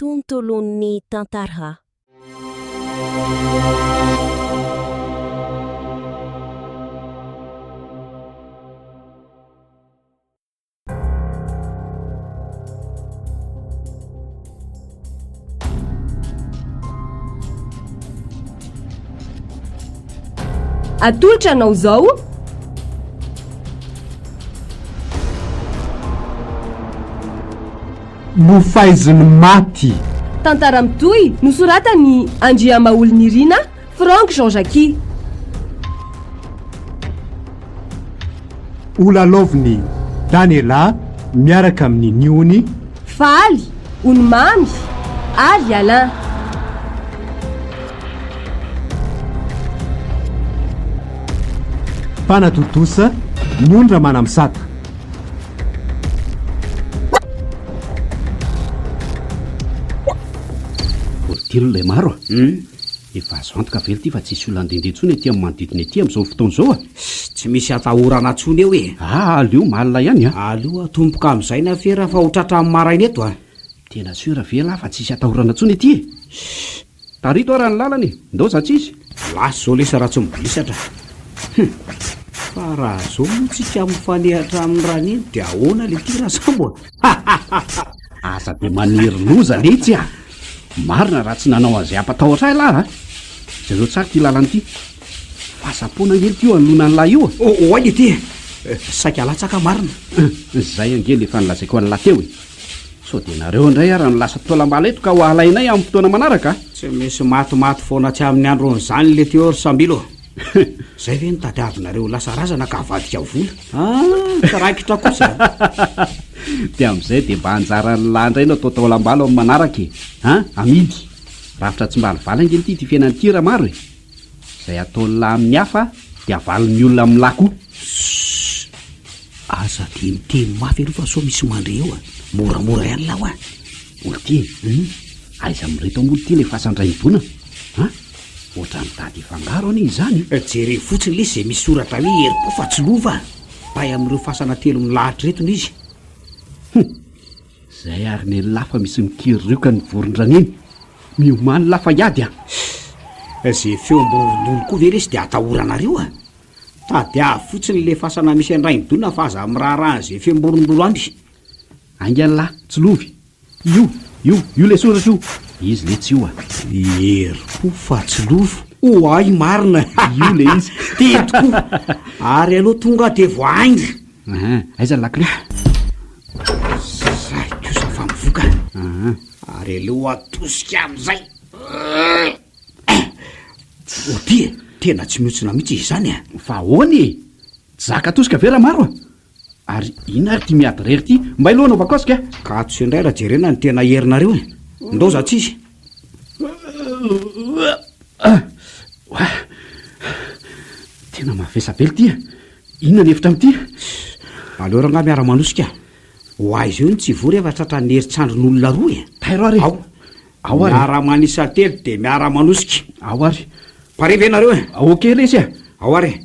tontolon'ny tantara. Atolotra anao izao. Nofaizin'ny maty. Tantara mitohy nosoratan'i Andriamaholinirina Franck Jean Jacques. Holalaovin'i Daniela miaraka amin'i Niony. Faly, Onimamy ary Alain. Mpanatontosa, Niony Ramanamisata. Voatily ilay maro a! Efa azo antoka ve ity fa tsy hisy olona handehandeha intsony ety amin'ny manodidina ety amin'izao fotoana izao a? Tsy misy atahorana intsony eo e! Ah, aleo malina ihany a! Aleo atomboka amin'izay ny afera fa ho tratran'ny maraina eto a! Tena sûr ve lah fa tsisy atahorana intsony ety e? Tarito ara ny lalana e! Ndao za tsisy! Lasa izao lesy raha tsy mibolisatra. Hum! Fa raha zao moa tsika mifanehatra amin'ny raneny dia ahoana le ty Rasambo a? Aza dia maniry loza letsy a! Marina raha tsy nanao an'izay hampatahotra ahy lah a! Jereo tsara ity lalana ity. Fahasapoana ange ity io anoloana an'lah io a! Oay le ty e! Saika latsaka marina. Izay ange le efa nolazaiko an'lah teo e! Sao dia nareo indray ara no lasa taolam-bala eto ka ho alainay amin'ny fotoana manaraka a! Tsy misy matimaty foana tsy amin'ny andron'izany le teo ry Sambilo a! Zay ve no tadiavinareo ho lasa razana ka avadika ho vola? Ah, tsy raikitra kosa a! Dia amin'izay dia mba anjaran'ny lahy indray no atao taolam-balo amin'ny manaraka e! An! Amidy! Rafitra tsy mba alivaly ange ity ity fiainana ity Ramaro e! Izay ataon'ny lahy amin'ny hafa dia avalin'ny olona amin'ny lahy koa. Ssss! Aza dia miteny mafy aloha fa sao misy mandre eo a! Moramora ihany lahy hoa! Olon-tiana, hum! Aiza amin'ireto moa ity ilay fasan-dRainibona a? Ohatran'ny mitady hifangaro anie izany e! Jereo fotsiny lesy izay misy soratra hoe herim-po fa tsy lova a! Tay amin'ireo fasana telo milahatra ireto no izy. Hum! Izay ary nen'lah fa misy mikiririoka ny voron-dRaneny. Miomany lah fa hiady a! Izay feom-borondolo koa ve lesy dia atahoranareo a! Tadiavo fotsiny ilay fasana misy an-dRainidona fa aza miraharaha an'izay feom-borondolo any. Haingana lah, tsilovy! Io, io, io le soratra io! Izy le tsy io a! Herim-po fa tsy lova! Oay marina! Io le izy! Ty tokoa! Ary aleo tonga dia voahainga! Ahan, aiza ny lakile? Zay kosa fa mivoka! Ahan. Ary aleo atosika amin'izay! Oty e! Tena tsy mihontsina mihitsy izy izany a! Fa ahoana e? Tsy zaka atosika ve Ramaro a? Ary inona ary ity miady irery ity? Mbay aloha anaovako azy ka! Katso indray raha jerena ny tena herinareo e! Ndao za tsisy! Tena mavesa-be ity a! Inona ny hevitra amin'ity? Aleo rangahy miara-manosika. Ho aiza eo ny tsy voa rehefa tratran'ny herin-tsandrin'olona roa e! Tairo ary e! Ao! Ao ary e! Miara-manisa telo dia miara-manosika. Ao ary. Pare ve nareo e? Ok lesy a! Ao ary e!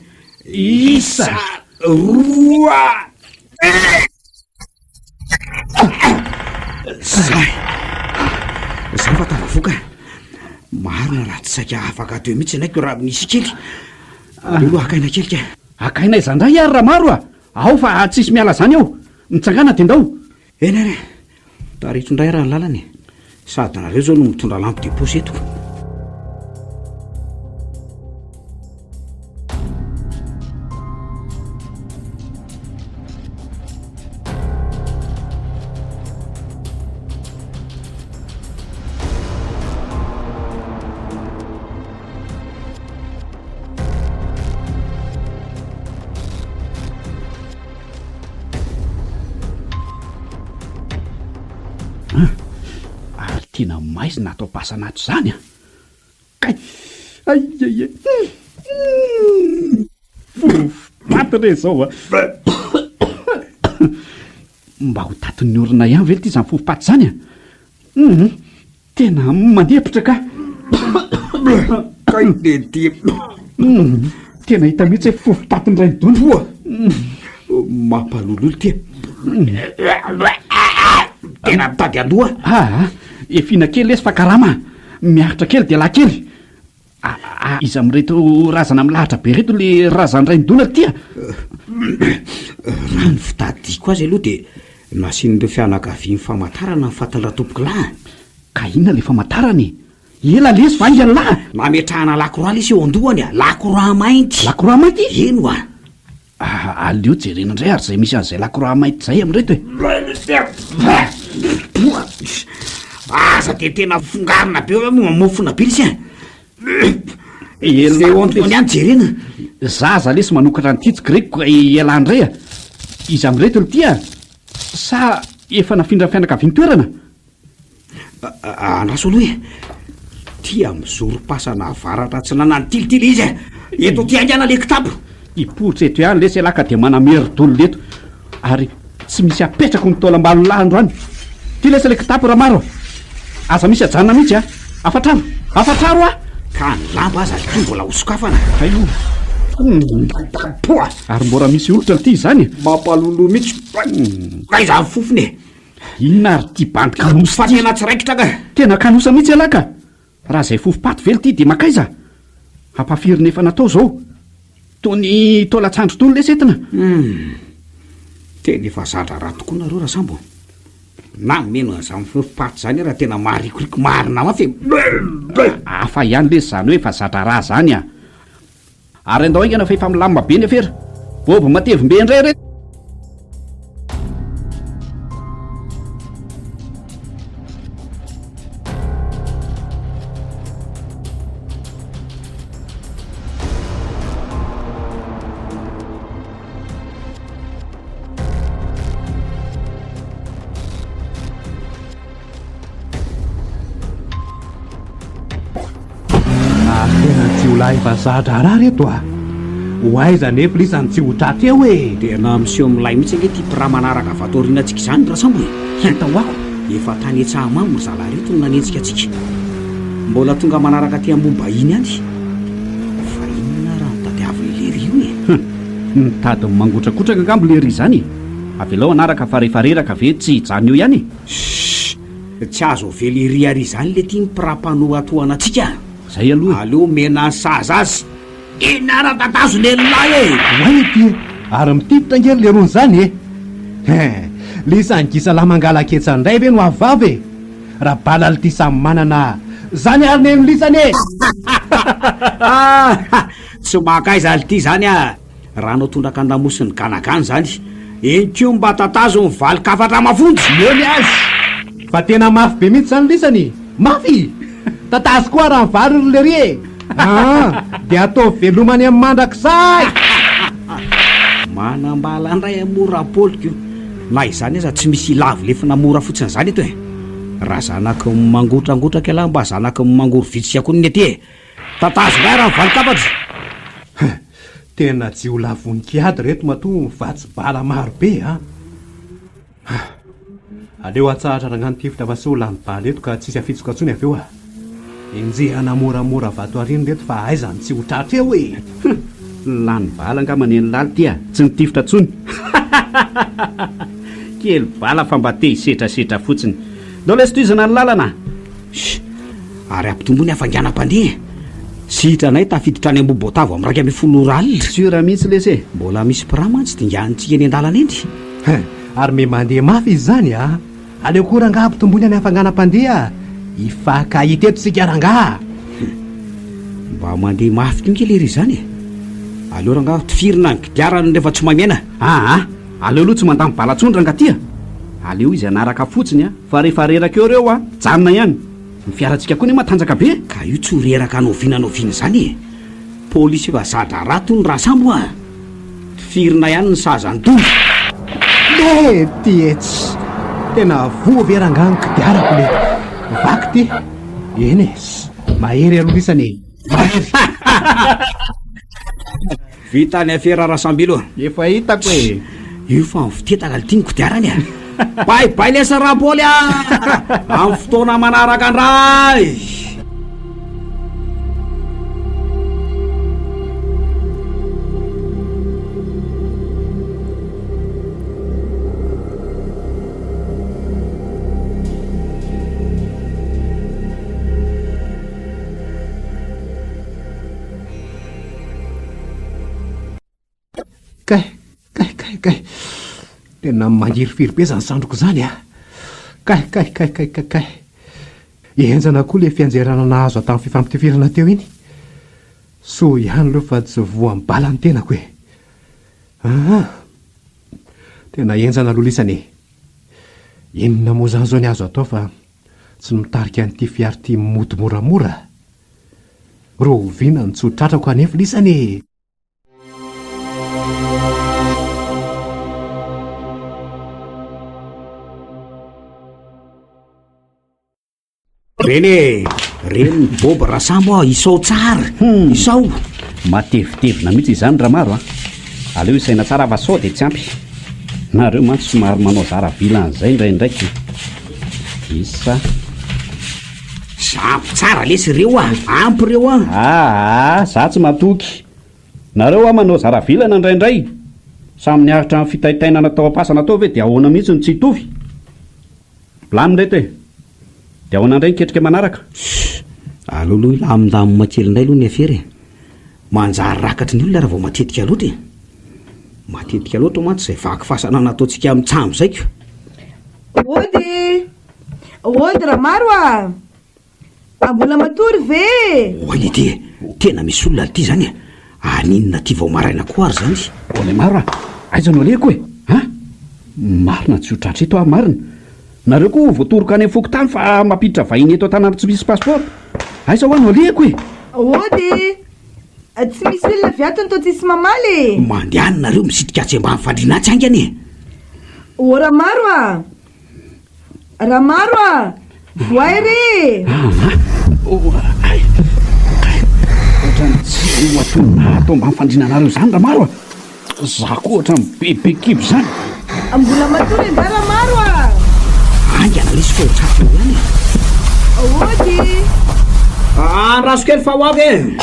Isa! Roa! Zay! Zay fa tafavoaka. Marina raha tsy saika afaka teo mihitsy ianay ko raha misy kely. Aleo aloha haka aina kely ka. Haka aina aiza indray ary Ramaro a! Ao fa tsisy miala zany eo! Mitsangàna dia ndao! Eny ary e! Tarito indray raha ny lalana e! Sady nareo izao no mitondra lampe de poche eto. An! Ary tena maizina ato am-pasana ato izany an! Kay! Ay ay ay! Hum! Fofom-paty re izao a! Mba ho datin'ny orona ihany ve ity izany fofom-paty izany a? Hum! Tena mandefitra ka! Kay le dia. Tena hita mihitsy hoe fofom-patin'ny rainidona. Poa! Mampalololo ty. Tena mitady handoa. Aa! Efina kely lesy fa karama a! Miaritra kely dia lahy kely! A, iza amin'ireto razana milahatra be ireto le razan-dRainidona ty a? Raha ny fitadidiako azy aloha dia nasian'ireo fianakaviany famantarana ny fatin-dRatompokolahy a! Ka inona le famantarana e? Ela lesy va ialahy? Nametrahana lakroa lesy eo an-dohany a! Lakroa mainty! Lakroa mainty? Eny oa! Ah, aleo jerena indray ary izay misy an'izay lakroa mainty izay amin'ireto e! Aza dia tena fongarina be hoe mamofona be lesy a! Ela Eo an-dohany ihany jerena. Zaza lesy manokatra an'ity tsy greko ka ialahy indray a! Iza amin'ireto ity a? Sa efa nafindran'ny fianakaviany toerana? Andraso aloha e! Ty amin'ny zorom-pasana avaratra atsinanan'ny tily ty le izy e! Eto aty haingana le kitapo! Hipoitra eto ihany lesy ialahy ka dia manamery-dolona eto ary tsy misy apetrako ny taolam-balolahy androany. Ty lesy le kitapo Ramaro a! Aza misy ajanona mihitsy a! Afatraro! Afatraro a! Ka ny lamba aza ry ty mbola ho sokafana. Hay o! Poa! Ary mbora misy olitra ity izany e! Mampaloloha mihitsy. Aiza ny fofony e! Inona ary ity bandy kanosa Fa ity? tena tsy raikitra ka! Tena kanosa mihitsy ialahy ka! Raha izay fofom-paty ve ity dia mankaiza? Hampafirina efa natao izao. Toy ny taolan-tsandry itony lesy entina. Hum! Tena efa za-draharaha tokoa nareo Rasambo a! Na mino an'izany fofom-paty izany aho raha tena maharikoriko marina mafy e! Hafa ihany lesy izany hoe efa za-draharaha izany a! Ary andao haingana fa efa milamina be ny afera. Bob matevim-be indray re. Ary tena jiolahy efa za-draharaha reto a! Ho aiza anefa lisany tsy ho tratra eo e! Tena miseho milay mihitsy ange ity mpiraha manaraka vato aoriana antsika izany Rasambo e! Hita ho ako! Efa tany Antsahamamy ry zalahy ireto no nanenjika antsika. Mbola tonga manaraka aty Ambohibahiny ihany. Fa inona raha no tadiavin'i lery io e? Hum! Mitady ny mangotrakotraka angamba lery izany e! Avelao hanaraka fa rehefa reraka ve tsy hijanona eo ihany e! Shh! Tsy azo avela ery ary izany le ty mpirampanohatohana antsika a! Zay aloha e! Aleo omena sazy azy! Eny ara tatazo lehilahy e! Oay ity e! Ary mitifitra ange ry lerony zany e! Hein! Lisany gisalahy mangala-ketsa ndray ve no avy vava e! Raha bala lty samy manana a! Zany ary neno lisany e! Tsy maka aiza lty zany a! Rano tondraka an-damosin'ny ganagana izany. Eny koa mba tatazo ny valin-kafatra mafonja! Eo ny azy! Fa tena mafy be mihitsy izany lisany e! Mafy! Tatazo koa raha vary ry lery e! Aa! Dia ataovy veloma any amin'ny mandrakizay! Manambala indray moa Rapaoly ko! Na izany aza tsy misy hilavo lefona mora fotsiny izany eto e! Raha zanaky ny mangotrangotraka ialahy mba zanaky ny mangorovitsika koa ny aty e! Tatazo indray raha ny valin-kafatra! Hein! Tena jiolahy vonon-kiady reto matoa mivatsy bala maro be a! Ah! Aleo atsahatra rangahy ny tifitra fa sao lany bala eto ka tsisy afitsoka intsony avy eo a! Enjehana moramora vato aoriana reto fa aiza no tsy ho tratra eo e! Hum! Lany bala angamba ny an'i Laly ty a! Tsy nitifitra intsony! Kely bala fa mba te hisetrasetra fotsiny. Ndao lesy tohizana ny lalana a! Shh! Ary ampitomboy ny hafainganam-pandeha e! Sitranay tafiditra any Ambohiboatavo amin'ny 11 ora alina. Sûr mihitsy lesy e! Mbola misy mpiraha mantsy dinganintsika eny an-dalana eny. Hein! Ary me mandeha mafy izy izany a! Aleo koa rangaha ampitomboina ny hafanganam-pandeha a! Hifankahita eto isika rangaha! Hum! Mba mandeha mafy koa nge lery izany e! Aleo rangaha tifirina ny kodiarany rehefa tsy mahay miaina. Aa! Aleo aloha tsy mandany bala intsony rangaha ty a! Aleo izy hanaraka fotsiny a! Fa rehefa reraka eo ireo a! Janona ihany! Ny fiarantsika koa anie matanjaka be e! Ka io tsy ho reraka na oviana na oviana izany e! Polisy efa za-draharaha tony Rasambo a! Tifirina ihany ny sazy an'itony! Le ty etsy! Tena voa ve rangaha ny kodiarako le! Vaky ty! Eny e! Mahery aloha isany e! Mahery! Vita ny afera Rasambilo a! Efa hitako e! Io fa mifitetaka lty ny kodiarany a! Bye bye lesy Rapaoly a! Amin'ny fotoana manaraka ndray! kay! Tena mangirifiry be izany sandriko izany a! Kay, kay, kay, kay, kay, kay! Henjana koa ilay fianjerana nahazo ahy tamin'ny fifampitifirana teo iny. Soa ihany aloha fa tsy voan'ny bala ny tenako e! Aa! Tena henjana aloha lisany e! Inona moa izany izao ny azo atao fa tsy ny mitarika an'ity fiara ity mody moramora? Rahoviana no tsy ho tratrako anefa lisany e! Reny e! Reny ny Bob Rasambo a! Isao tsara! Hum! Isao! Matevitevina mihitsy izany Ramaro a! Aleo isaina tsara fa sao dia tsy ampy. Nareo mantsy somary manao zara vilany izay indraindray ko. Isa. Ampy tsara lesy ireo a! Ampy ireo a! Aa! Za tsy matoky. Nareo hoa manao zara vilana indraindray. Samy niaritra ny fitaintainana tao am-pasana tao ve dia ahoana mihitsy no tsy hitovy? Milamina ireto e! Dia ahoana indray ny ketrika manaraka? Ssss! Aleo aloha hilamindamina kely indray aloha ny afera e! Manjary rakatry ny olona raha vao matetika loatra e! Matetika loatra mantsy izay vaky fasana nataontsika mitsambo izay ko! Ody! Ody Ramaro a! Mbola matory ve e? Oay ity e! Tena misy olona aty izany e! Aninona aty vao maraina koa ary izany? Oay Maro a! Aiza no alehako e? An? Marina tsy ho tratra eto aho marina! Nareo koa voatoroka any amin'ny fokontany fa mampiditra vahiny eto an-tanàna tsy misy passeport! Aiza hoa no alehako e? Ody! Tsy misy olona avy ato no toa tsisy mamaly e! Mandehana nareo misitrika atsy ambany fandriana atsy haingana e! Ô Ramaro a! Ramaro a! Voay re e! Aa! Oay! Kay! Ohatran'ny tsy ho atonina ato ambany fandriana anareo izany Ramaro a! Za koa ohatran'ny bebe kibo izany. Mbola matory angaha Ramaro a! Haingana lesy fa ho tratra eo ihany e! Ody! Andraso kely fa ho avy e!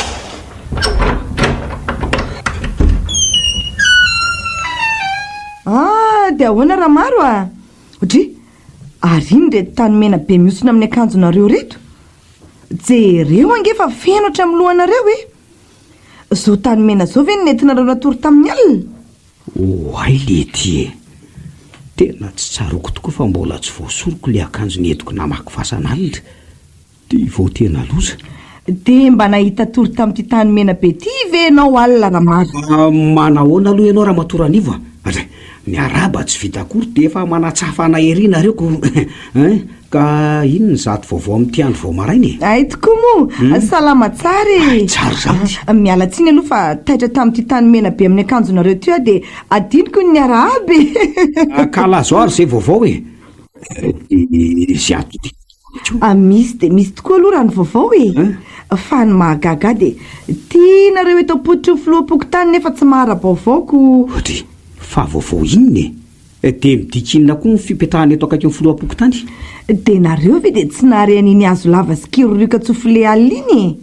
Ah, dia ahoana Ramaro a? Dry, ary ino ireto tany mena be mihosina amin'ny akanjonareo ireto? Jereo ange fa feno hatramin'ny lohanareo e! Izao tany mena izao ve no nentinareo natory tamin'ny alina? Oay lety e! Tena tsy tsaroako tokoa fa mbola tsy voasoroko ilay akanjo nentiko namaky fasana alina. Ty vao tena loza. Dia mba nahita tory tamin'ity tany mena be ity ve ianao alina Ramaro? Manahoana aloha ianao Ramatoa Ranivo a? Dray, miarahaba tsy vita akory dia efa manatsafa anay ery nareo ko hein! Ka inona izato vaovao amin'ity andro vao maraina e? Hay tokoa moa! Salama tsara e! Hay tsara izany! Miala tsiny aloha fa taitra tamin'ity tany mena be amin'ny akanjonareo ity aho dia adinoko ny niarahaba e! Ka lazao ary izay vaovao e! Dia izay ato ity. Ah misy dia misy tokoa aloha raha ny vaovao e! Fa ny mahagaga ahy dia tianareo eto am-pototry ny filoham-pokontany nefa tsy mahara-baovao ko. Odry, fa vaovao inona e? Dia midika inona koa ny fipetrahana eto akaikin'ny filoham-pokontany? Dia nareo ve dia tsy nahare an'iny hazo lava sy kirorioka tsofole alina iny e?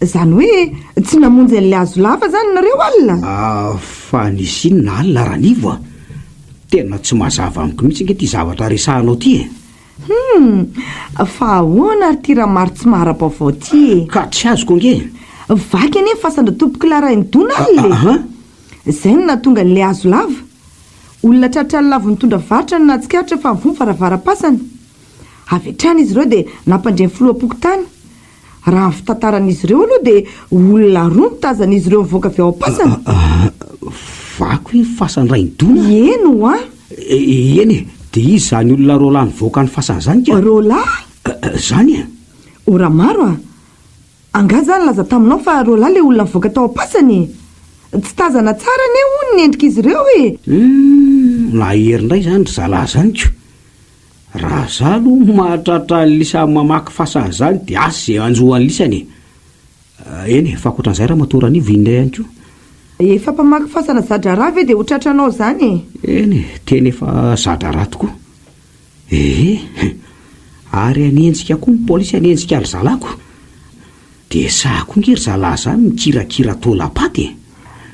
Izany hoe tsy namonjy an'ilay hazo lava izany nareo alina? Ah, fa nisy inona alina Ranivo a? Tena tsy mazava amiko mihitsy ange ity zavatra resahanao ity e! Hum! Fa ahoana ary ity Ramaro tsy mahara-baovao ity e? Ka tsy azoko ange e! Vaky anie ny fasan-dRatompokolahy Rainidona alina e! Aha! Izay no nahatonga an'ilay hazo lava. Olona tratra lavo nitondra varotra no nahatsikaritra fa mivoha ny varavaram-pasana. Avy hatrany izy ireo dia nampandre ny filoham-pokontany. Raha ny fitantaran'izy ireo aloha dia olona roa no tazan'izy ireo nivoaka avy ao am-pasana. Vaky hoe ny fasan-dRainidona? Eny ho'a. Eny e, dia iza izany olona roalahy nivoaka ny fasana izany ka? Roalahy? Izany e. O Ramaro a! Angaha za nilaza taminao fa roalahy ilay olona nivoaka tao am-pasana e? Tsy tazana tsara anie hono ny endrik'izy ireo e! Humm, nahery indray izany ry zalahy izany ko! Raha za aloha mahatratra an'lisany mamaky fasana izany dia asa izay hanjo an'lisany e! Eny e, fa ankoatran'izay Ramatoa Ranivo inona ihany koa? Efa mpamaky fasana za-draharaha ve dia ho tratranao izany e? Eny e, tena efa za-draharaha tokoa. Ehe, ary hanenjika koa ny polisy hanenjika ry zalahy ko! Dia sahy koa nge ry zalahy izany mikirakira taolam-paty e!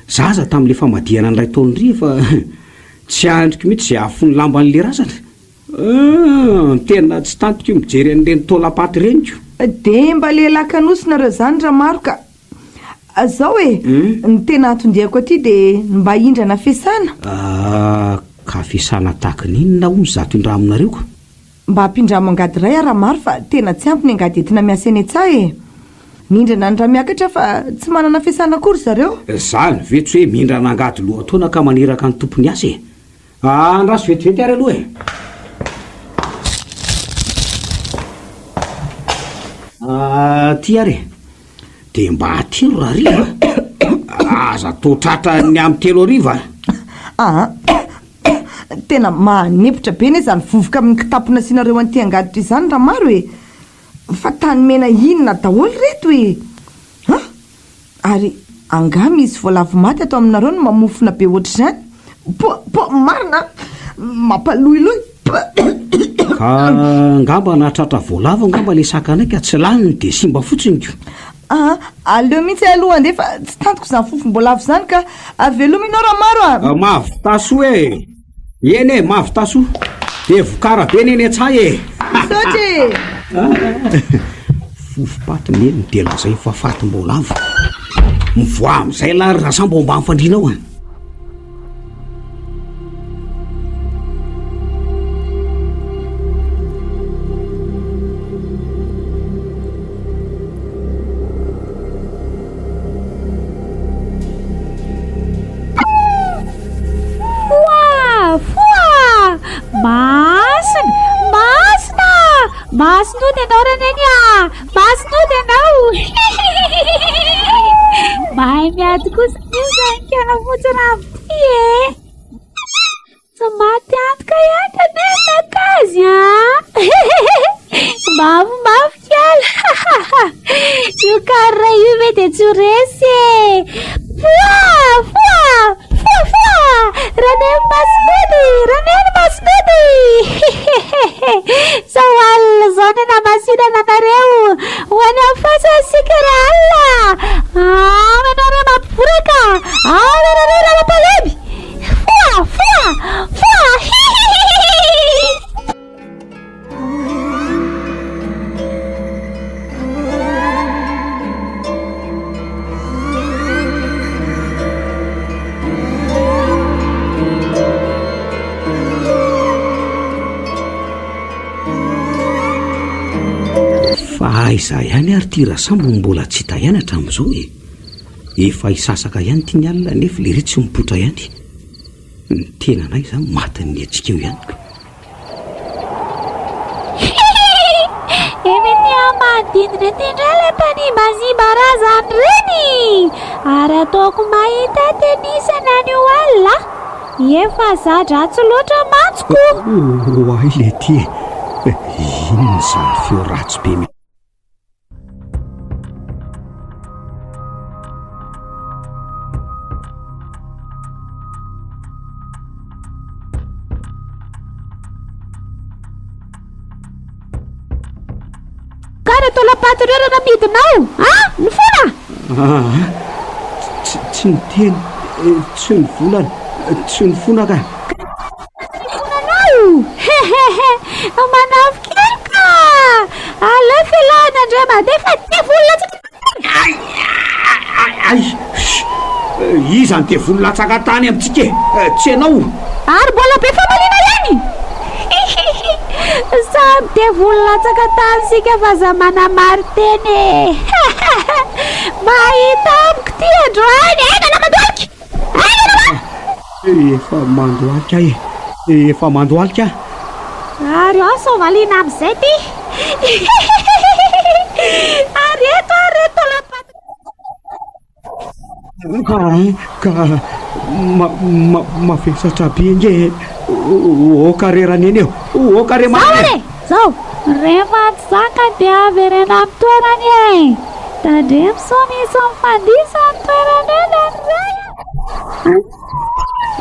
Za aza tamin'ilay famadihana an'ilay taon'ry efa tsy andriko mihitsy izay hahafoy ny lamban'ilay razana. Humm! Tena tsy tantiko io mijery an'ireny taolam-paty ireny ko! Dia mba lehilahy kanosa nareo izany Ramaro ka! Zao e, ny tena anton-diako aty dia ny mba hindrana fiasana. Ah, ka fiasana tahaka ny inona hono izato indraminareo ka? Mba ampindramo angady iray aho Ramaro fa tena tsy ampy ny angady entina miasa eny an-tsaha e! Mindrana ny Ramiakatra fa tsy manana fiasana akory zareo. Zany ve tsy hoe mindrana angady lohataona ka maniraka ny tompon'ny asa e! Andraso vetivety ary aloha e! Aty ary e! Dia mba atero rahariva a! Aza atao tratran'ny amin'ny 3 hariva a! Aa! Tena mahanempotra be anie izany vovoka amin'ny kitapo nasianareo an'ity angady ity izany Ramaro e! Fa tany mena inona daholo ireto e! An! Ary angaha misy voalavo maty ato aminareo no mamofona be ohatr'izany? Poa! Poa! Marina an! Mampaloiloy! Ka angamba nahatratra voalavo angamba ilay sakanay ka tsy laniny dia simba fotsiny ko! Aa! Aleo mihitsy aloha handeha fa tsy tantiko izany fofom-boalavo izany ka! Veloma ianao Ramaro a! Mahavità soa e! Eny e, mahavità soa! Dia vokara be ny eny an-tsaha e! Misaotra e! Fofom-paty neny dia lazainy fa fatim-boalavo. Mivoaha amin'izay lahy ry Rasambo ao ambany fandriana ao a! Foa! Foa! Masina! Masina! Masinody ianao Raneny a! Masinody ianao! Mahay miady kosa io zany kiana fotsy ravo ty e! Tsy maty antoka ihany anie ny nakazy a! Mafimafy kely! Io car io ve dia tsy ho resy e! Foa! Foa! Foa! Foa! Raneny masinody! Raneny masinody! Zao alina izao no namasinana anareo! Ho any amin'ny fasana isika rahalina! Ao ianareo mampivoraka! Ao ianareo ralampalemy! Foa! Foa! Foa! Hihihihihi! Fa aiza ihany ary ity Rasambo no mbola tsy hita ihany hatramin'izao e? Efa hisasaka ihany ity ny alina nefa lery tsy mipoitra ihany. Ny tenanay izany matin'ny hetsika eo ihany ka. Efa ety amin'ny manodidina ety indray ilay mpanimbazimba razana ireny! Ary ataoko mahita tenisana anio alina. Efa za-dratsy loatra mantsy ko! Oay leity e! Inona izany feo ratsy be. Kara taolam-paty ireo raha namidinao a! Ny fona! Aa! Tsy tsy niteny, tsy nivolana, tsy nifona ka! Anao! Hehehe! Manafo kely ka! Aleo felahana indray mandeha fa devoly latsaka tany! Ay! Ay! Ay! Iza ny devoly latsaka tany amintsika e? Tsy ianao? Ary mbola be famaliana ihany! Hihihi! Samy devoly latsaka tany isika fa aza manamari-tena e! Mahita amiko ity androany! Aingana mandohalika! Aingana hoa! Efa mandohalika aho e! Efa mandohalika aho! Ary ao sao valiana amin'izay ty! Ary eto ary reto taolam-paty. Ka ma ma mavesatra be ange e! Oka re Raneny e! Oka re Zao marina e! Zao! Rehefa tsy zaka dia avereno amin'ny toerany e! Tandremo sao misy mifandiso ny toerana eny ry ray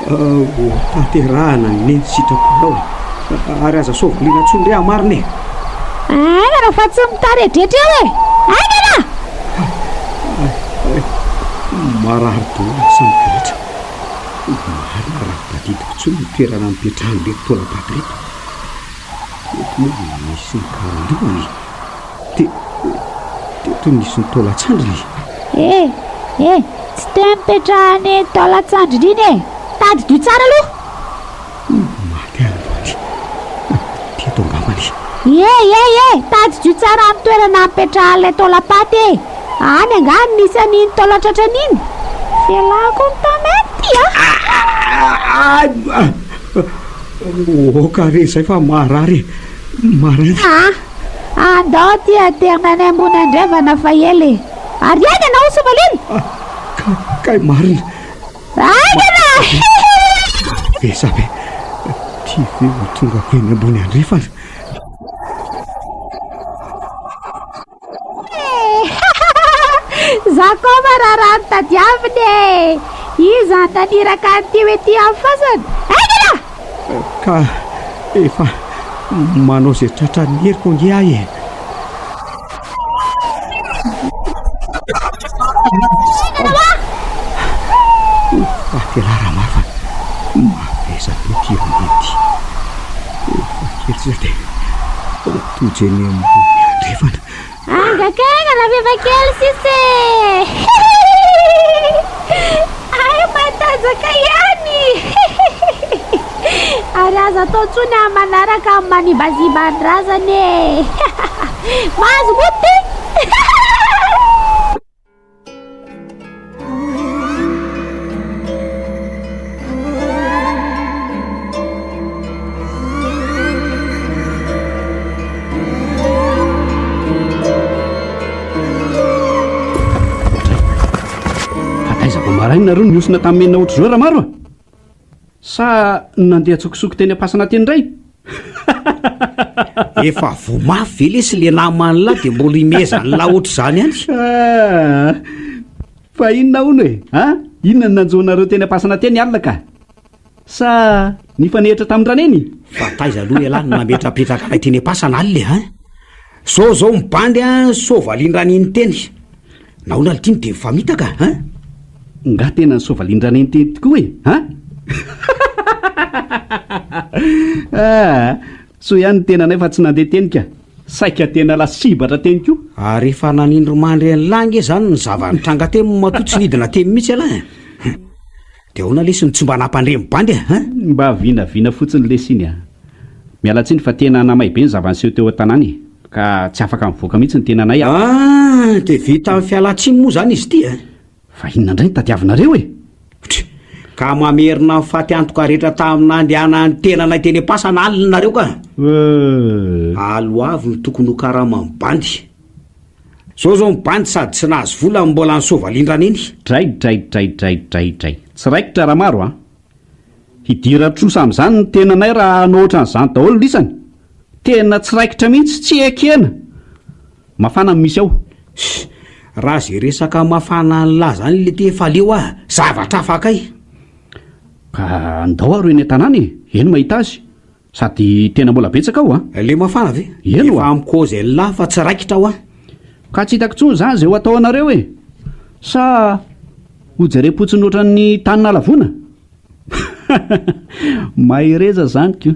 a! Ho tanterahana anie ny sitraponao e! Ary aza soaviliana intsony re amarina e! Haingana fa tsy mitaredretra eo e! Haingana! Marary daholo ny sandriko rehetra. Marina raha tadidiko intsony ny toerana nipetrahan'ireto taolam-paty ireto. Teto moa no nisy ny karandohany e! Te, teto no nisy ny taolan-tsandriny e! E! Eh, tsy teo nipetrahan'ny taolan-tsandriny iny e! Tadidio tsara aloha! Maty androany. Teto angambany. Ie, ie, ie! Tadidio tsara ny toerana nipetrahan'ilay taolam-paty e! Any angaha no nisy an'iny taolan-tratrany iny? Fialako ny tamenty a! Oka re izay fa marary e! Marary. Ah! Andao aty aterina any ambony andrevana fa ela e! Ary haingana o somalina! Ka, kay marina. Haingana! Besa be. Ty ve ho tongako eny ambony andrefana? Za koa mararano tadiavina e! Iza no naniraka an'ity ho ety amin'ny fasana? Haingana! Ka efa manao izay tratran'ny heriko ange aho e! Faty ialahy Ramaro fa mavesa be ity ronono ity. Efa kely sisa dia ho tojo eny ambony andrefana. Angakaingana fa efa kely sisa e! Hay matanjaka ihany! Ary aza atao intsony amin'ny manaraka amin'ny manimbazimba ny razana e! Mahazo mody! Fa taiza vao maraina nareo no nihosina tamin'ny menina ohatr'izao Ramaro a? Sa nandeha an-tsokosoko teny am-pasana teny indray? Efa voa mafy ve lesy le naman'lah de mbola imezan'lah ohatr'izany ihany? Ah, fa inona hono e? A? Inona no nanjo anareo teny am-pasana teny alina ka? Sa nifanehitra tamin-dRaneny? Fa taiza aloha ialahy no nametrapetraka anay teny am-pasana alina e, an? Zao zao mibandy an, soavalin-dRaneny teny. Nahoana lty no de mifamitaka an? Nga tena ny soavalin-dRaneny teny tokoa e, an? Ah, soa ihany ny tenanay fa tsy nandeha teny ka. Saika tena lasibatra teny koa. Ary efa nanindry mandry an'lah ange zany ny zava-nitranga teny matoa tsy nidina teny mihitsy ialahy e. Dia ahoana lesy no tsy mba nampandre ny bandy e, hein? Mba vinavina fotsiny lesy iny a! Miala tsiny fa tena namay be ny zava-niseho teo an-tanàna e! Ka tsy afaka mivoaka mihitsy ny tenanay a! Ah! Dia vita amin'ny fialan-tsiny moa izany izy ity e! Fa inona indray no tadiavinareo e? Try! Ka mamerina ny faty antoka rehetra tamin'ny nandehanan'ny tenanay teny am-pasana alina nareo ka! Euh! Aloavy ny tokony ho karaman'ny bandy. Zao zao ny bandy sady tsy nahazo vola no mbola nisoavalin-draneny. Dray dray dray dray dray dray. Tsy raikitra Ramaro a! Hidiran-trosa amin'izany ny tenanay raha hanao ohatran'izany daholo lisany. Tena tsy raikitra mihitsy, tsy ekena! Mafana ny misy ao. Ss, raha ze resaka mafana an'lah zany lety efa leo ah, zavatra hafa kay. Ka andao aro eny an-tanàna e, eny mahita azy. Sady tena mbola betsaka ao a! Le mafana ve? Eny oa! Efa mi-cause an'lah fa tsy raikitra hoa. Ka tsy hitako intsony zany zay ho atao anareo e! Sa ho jerem-potsiny ohatran'ny tany nalavona? Mahereza zany ko!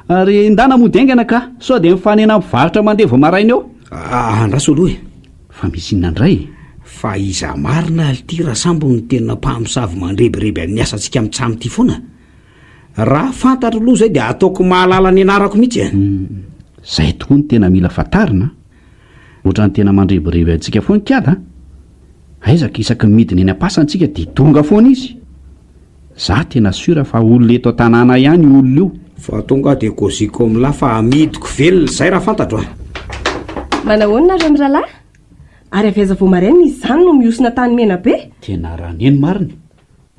Ary ndana mody haingana ka, sao dia mifanena amin'ny mpivarotra mandeha vao maraina eo. Andraso aloha e! Fa misy inona indray e? Fa iza marina lty Rasambo no tena mpamosavy mandrebireby an'ny asantsika mitsam ty foana? Raha fantatro aloha izay dia ataoko mahalala ny anarako mihitsy e! Zay tokoa no tena mila fantarina a! Ohatran'ny tena mandrebireby antsika foana kiala a! Aiza ka isaky ny midina eny am-pasana tsika dia tonga foana izy! Za tena sûr fa olona eto an-tanàna ihany io olona io. Fa tonga dia kôziko amin'lah fa amidiko velona izay raha fantatro a! Manahoana nareo mirahalahy? Ary avy aiza vao maraina izy izany no mihosina tany Menabe? Tena raneny marina!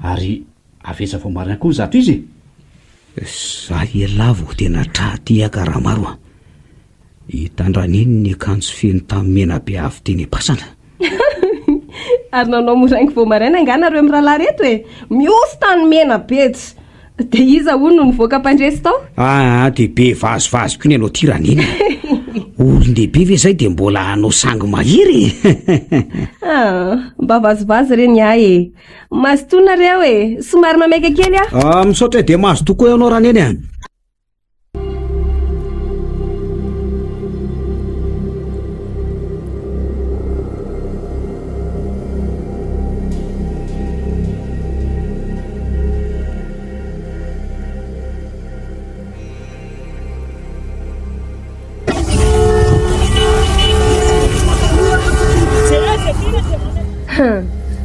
Ary Avy aiza vao marina koa izato izy e? Za elah vao tena tra tehaka Ramaro a! Hitan-dRaneny ny akanjo feno tany mena be avy teny am-pasana. Ary nanao moraingy vao maraina angaha nareo mirahalahy reto e? Mihosy tany mena be tsy! Dia iza hono no nivoaka mpandresy tao? Aa dia be vazivazy koa ny anao ty Raneny a! Olon-dehibe ve zay dia mbola hanao sangy mahery e? Ah, mba vazivazy re ny ahy e! Mazotoa nareo e! Somary mameika kely aho. Ah, misaotra e, dia mazotoa koa ianao Raneny a!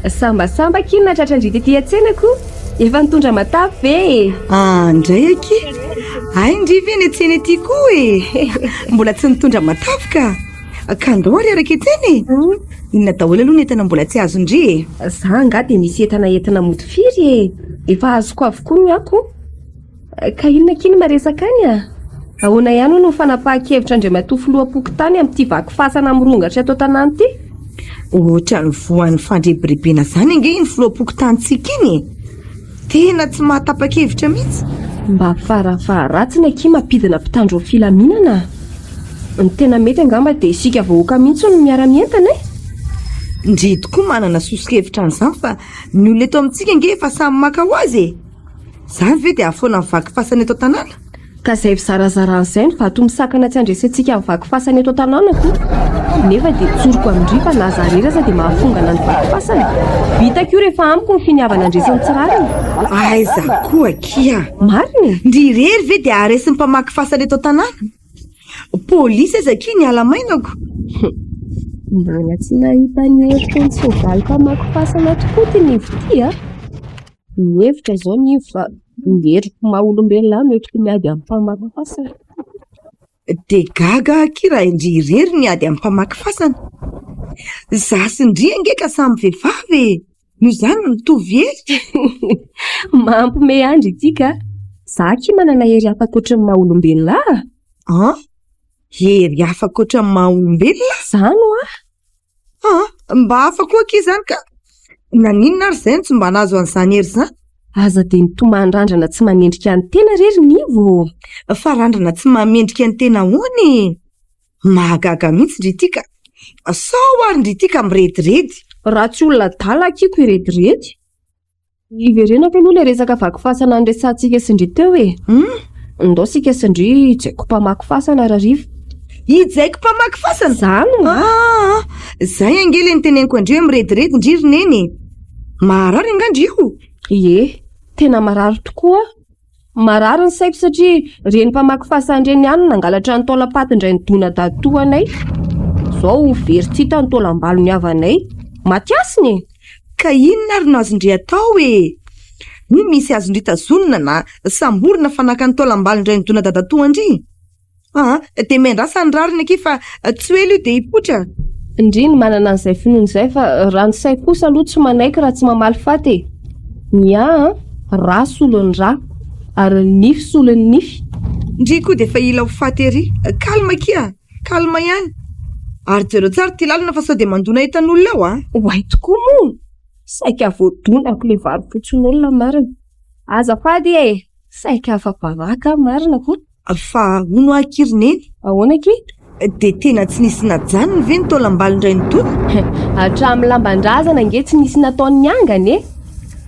Sambasamba akia no nahatratra an-dry tety an-tsena ko! Efa nitondra matavy ve e? Ah, ndray akia! Hay ndry ve ny an-tsena ety koa e! Mbola tsy nitondra matavy ka! Ka ndao ary hiaraka hiantsena e! Inona daholo aloha ny entana mbola tsy azon-dry e? Za angaha dia misy entana entina mody firy e! Efa azoko avokoa ny ahy ko! Ka inona akia no maresaka any a? Ahoana ihany hono ny fanapahan-kevitr'Andriamatoa Filoham-pokontany amin'ity vaky fasana mirongatra eto an-tanàna ity? Ohatran'ny voan'ny fandrebirebena izany ange iny filoham-pokontanintsika iny e! Tena tsy mahatapa-kevitra mihitsy. Mba farafaharatsiny akia mampidina mpitandro ny filaminana a! Ny tena mety angamba dia isika vahoaka mihitsy no miara-mientana e! Ndry tokoa manana soso-kevitra an'izany fa ny olona eto amintsika ange efa samy maka ho azy e! Izany ve dia hahafoana ny vaky fasana eto an-tanàna? Ka izay fizarazarana izay no vato misakana tsy handresentsika ny vaky fasana eto an-tanàna ko! Nefa dia tsoriko amin-dry fa na za irery aza dia mahafongana ny vaky fasana. Vitako io rehefa amiko ny finiavana handresy ny tsy rariny. Aiza koa akia! Marina e! Ndry irery ve dia haharesy ny mpamaky fasana eto an-tanàna? Polisy aza akia ny ala mainako! Mbola tsy nahita ny herifon'ny soavaly mpamaky fasana tokoa ity Nivo ity a! Mihevitra izao Nivo fa ny heriko maha olombelona ahy no entiko miady amin'ny mpamaky fasana. Dia gaga aho akia raha ndry irery ny hiady amin'ny mpamaky fasana. Izaho sy ndry ange ka samy vehivavy e! Noho izany mitovy hery. Mampime ahy ndry ity ka! Izaho akia manana hery hafa ankoatry ny maha olombelona ahy. An? Hery hafa ankoatra ny maha olombelona? Izany hoa! Ah, mba hafa koa akia izany ka! Naninona ary izay no tsy mba nahazo an'izany hery izany? Aza dia mitomany randrana tsy manendrika ny tena re ry Nivo ô! Fa randrana tsy mahamendrika ny tena ahoana e? Mahagaga mihitsy ndry ity ka! Sao ary ndry ity ka mirediredy? Raha tsy olona adala akia ko hirediredy. Hiverenako aloha ilay resaka vaky fasana niresahantsika sy ndry teo e. Hum? Ndao sika sy ndry hijaiko mpamaky fasana rahariva. Hijaiko mpamaky fasana? Zany hoa. Ah, zay ange le niteneniko an-dry hoe mirediredy ndry ry neny e. Maharary angaha ndry io? Ie, tena marary tokoa. Marary ny saiko satria ireny mpamaky fasana ireny ihany no nangalatra ny taolam-patin-dray nidona dadatoanay. Izao very tsy hita ny taolam-balon'ny havanay. Maty hasina e! Ka inona ary no azon-dry atao e? Moa misy azon-dry tazonina na samborina fa naka ny taolam-balon-dray nidona dadatoan-dry? Aa, dia miandrasa ny rariny akia fa tsy ho ela io dia hipoitra. Ndry ny manana an'izay finoana izay fa raha ny saiko kosa aloha tsy manaiky raha tsy mamaly faty e! Ny ahy an, rà solon'ny rà, ary ny nify solon'ny nify. Ndry koa dia efa hila ho faty ery. Calme akia, calme ihany. Ary jereo tsara ity lalana fa sao dia mandona entan'olona eo an! Oay tokoa moa! Saika voadonako ilay vary fotsin'olona marina. Azafady e! Saika afa-baraka aho marina ko! Fa hono hoa akia ry neny? Ahoana akia? Dia tena tsy nisy najanony ve ny taolam-balon-dRainitony? Hatramin'ny lamban-drazana ange tsy nisy nataony niangana e!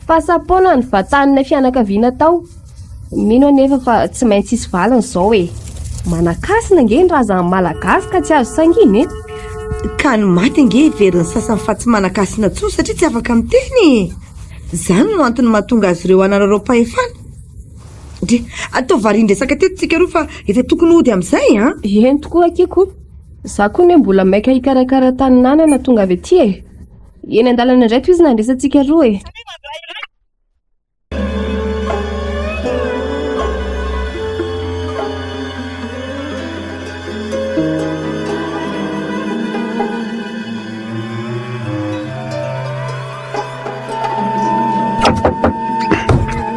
Fasam-poana ny vatan'ilay fianakaviana tao. Mino anefa fa tsy maintsy hisy valiny izao e! Manan-kasina ange ny razan'ny Malagasy ka tsy azo sangiana e! Ka ny maty ange heverin'ny sasany fa tsy manan-kasina intsony satria tsy afaka miteny e! Izany no antony mahatonga azy ireo hanararaom-pahefana. Dry, ataovy varian-dresaka teto tsika roa fa efa tokony hody amin'izay an! Eny tokoa akia ko! Za koa anie mbola maika hikarakara tanin'anana tonga avy aty e! Eny an-dalana indray tohizo nandresantsika roa e!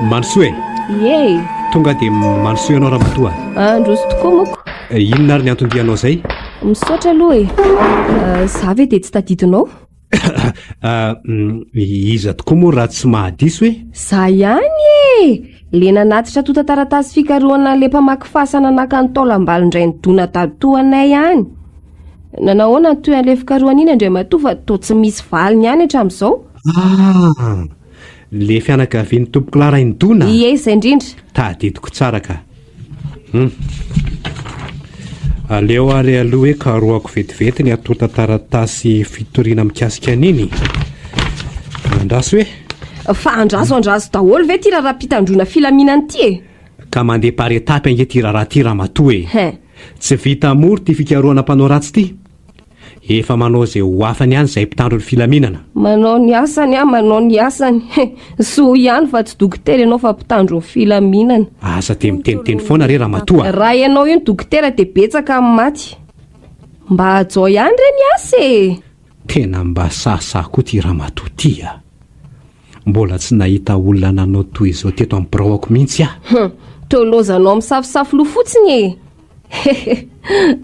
Mandrosoa e! Ie! Tonga dia mandrosoa ianao ramatoa. Androso tokoa moko. Eh, inona ary ny anton-dianao izay? Misaotra aloha e. Eh, za ve dia tsy tadidinao? Ah, mm, iza tokoa moa raha tsy mahadiso e? Za ihany e! Le nanatitra antontan-taratasy fikarohana an'ilay mpamaky fasana naka ny taolam-balon-dray nidona dadatoanay ihany. Nanao ahoana ny tohin'ilay fikarohana iny Andriamatoa fa toa tsy misy valiny ihany hatramin'izao? Ah! Le fianakavian'i Tompokolahy Rainidona? Ie, izay indrindra. Tadidiko tsara ka. Hum. Aleo ary aloha hoe karohako vetivety ny antontan-taratasy fitoriana mikasika an'iny. Andraso hoe. Fa andraso andraso daholo ve ity raharaham-pitandroana filaminana ity e? Ka mandeha par étape ange ity raharaha ity ramatoa e. Hein. Tsy vita mora ity fikarohana mpanao ratsy ity. Efa manao izay ho afany ihany izahay mpitandro ny filaminana. Manao ny asany aho, manao ny asany. Soa ihany fa tsy dokotera ianao fa mpitandro ny filaminana. Aza dia miteniteny foana re ramatoa a! Raha ianao io no dokotera dia betsaka ny maty. Mba hajao ihany re ny asa e! Tena mba sahisahy koa ity ramatoa ity a! Mbola tsy nahita olona nanao toy izao teto amin'ny biraoko mihitsy aho. Hum, toa lozanao misafosafo loha fotsiny e! Hehe,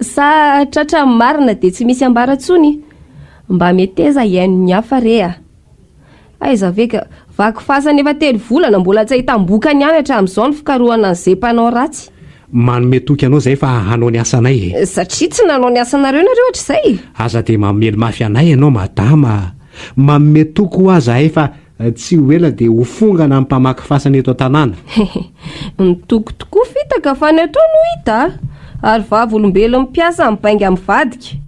sa tratra ny marina dia tsy misy ambara intsony? Mba meteza hihaino ny hafa re a! Aiza ve ka, vaky fasana efa telo volana mbola tsy ahitam-bokany ihany hatramin'izao ny fikarohana an'izay mpanao ratsy. Manome toky anao izahay fa hanao ny asanay e! Satria tsy nanao ny asanareo nareo hatrizay? Aza dia mamely mafy anay ianao madama a! Manome toky hoa zahay fa tsy ho ela dia ho fongana ny mpamaky fasana eto an-tanàna. Ny toky tokoa fitaka fa ny atao no hita a! Ary vavolombelon'ny mpiasa mibainga mivadika.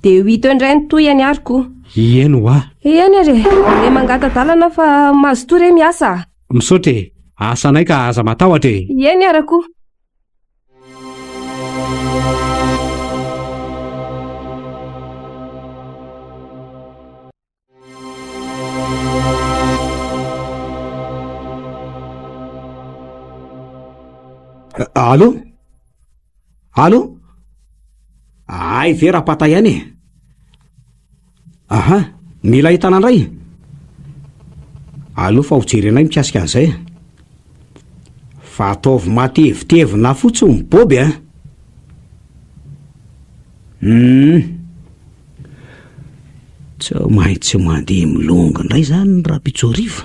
Dia ho hita eo indray ny tohiny ary koa. Ieny hoa. Eny ary e! Andeha mangata-dalana fa mazotoa re miasa a! Misaotra e! Asanay ka aza matahotra e! Ieny ary koa. Allô? Allô? Hay ve Rapata ihany e? Aha, mila ahitana indray? Aleo fa ho jerenay mikasika an'izay. Fa ataovy matevitevina fotsiny ny boby a! Hum. Tsy maintsy mandeha milongo indray izany rahampitso hariva.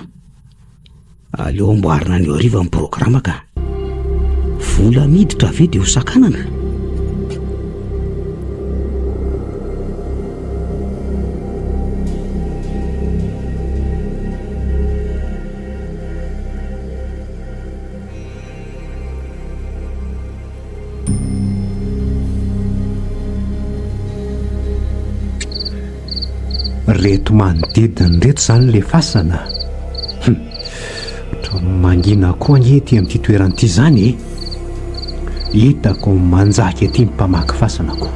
Aleo amboarina anio hariva ny programa ka. Vola miditra ve dia ho sakanana? Reto manodidina ireto izany ilay fasana? Hum, ohatran'ny mangina koa ange ety amin'ity toerana ity izany e! Hitako manjaka ety ny mpamaky fasana ko.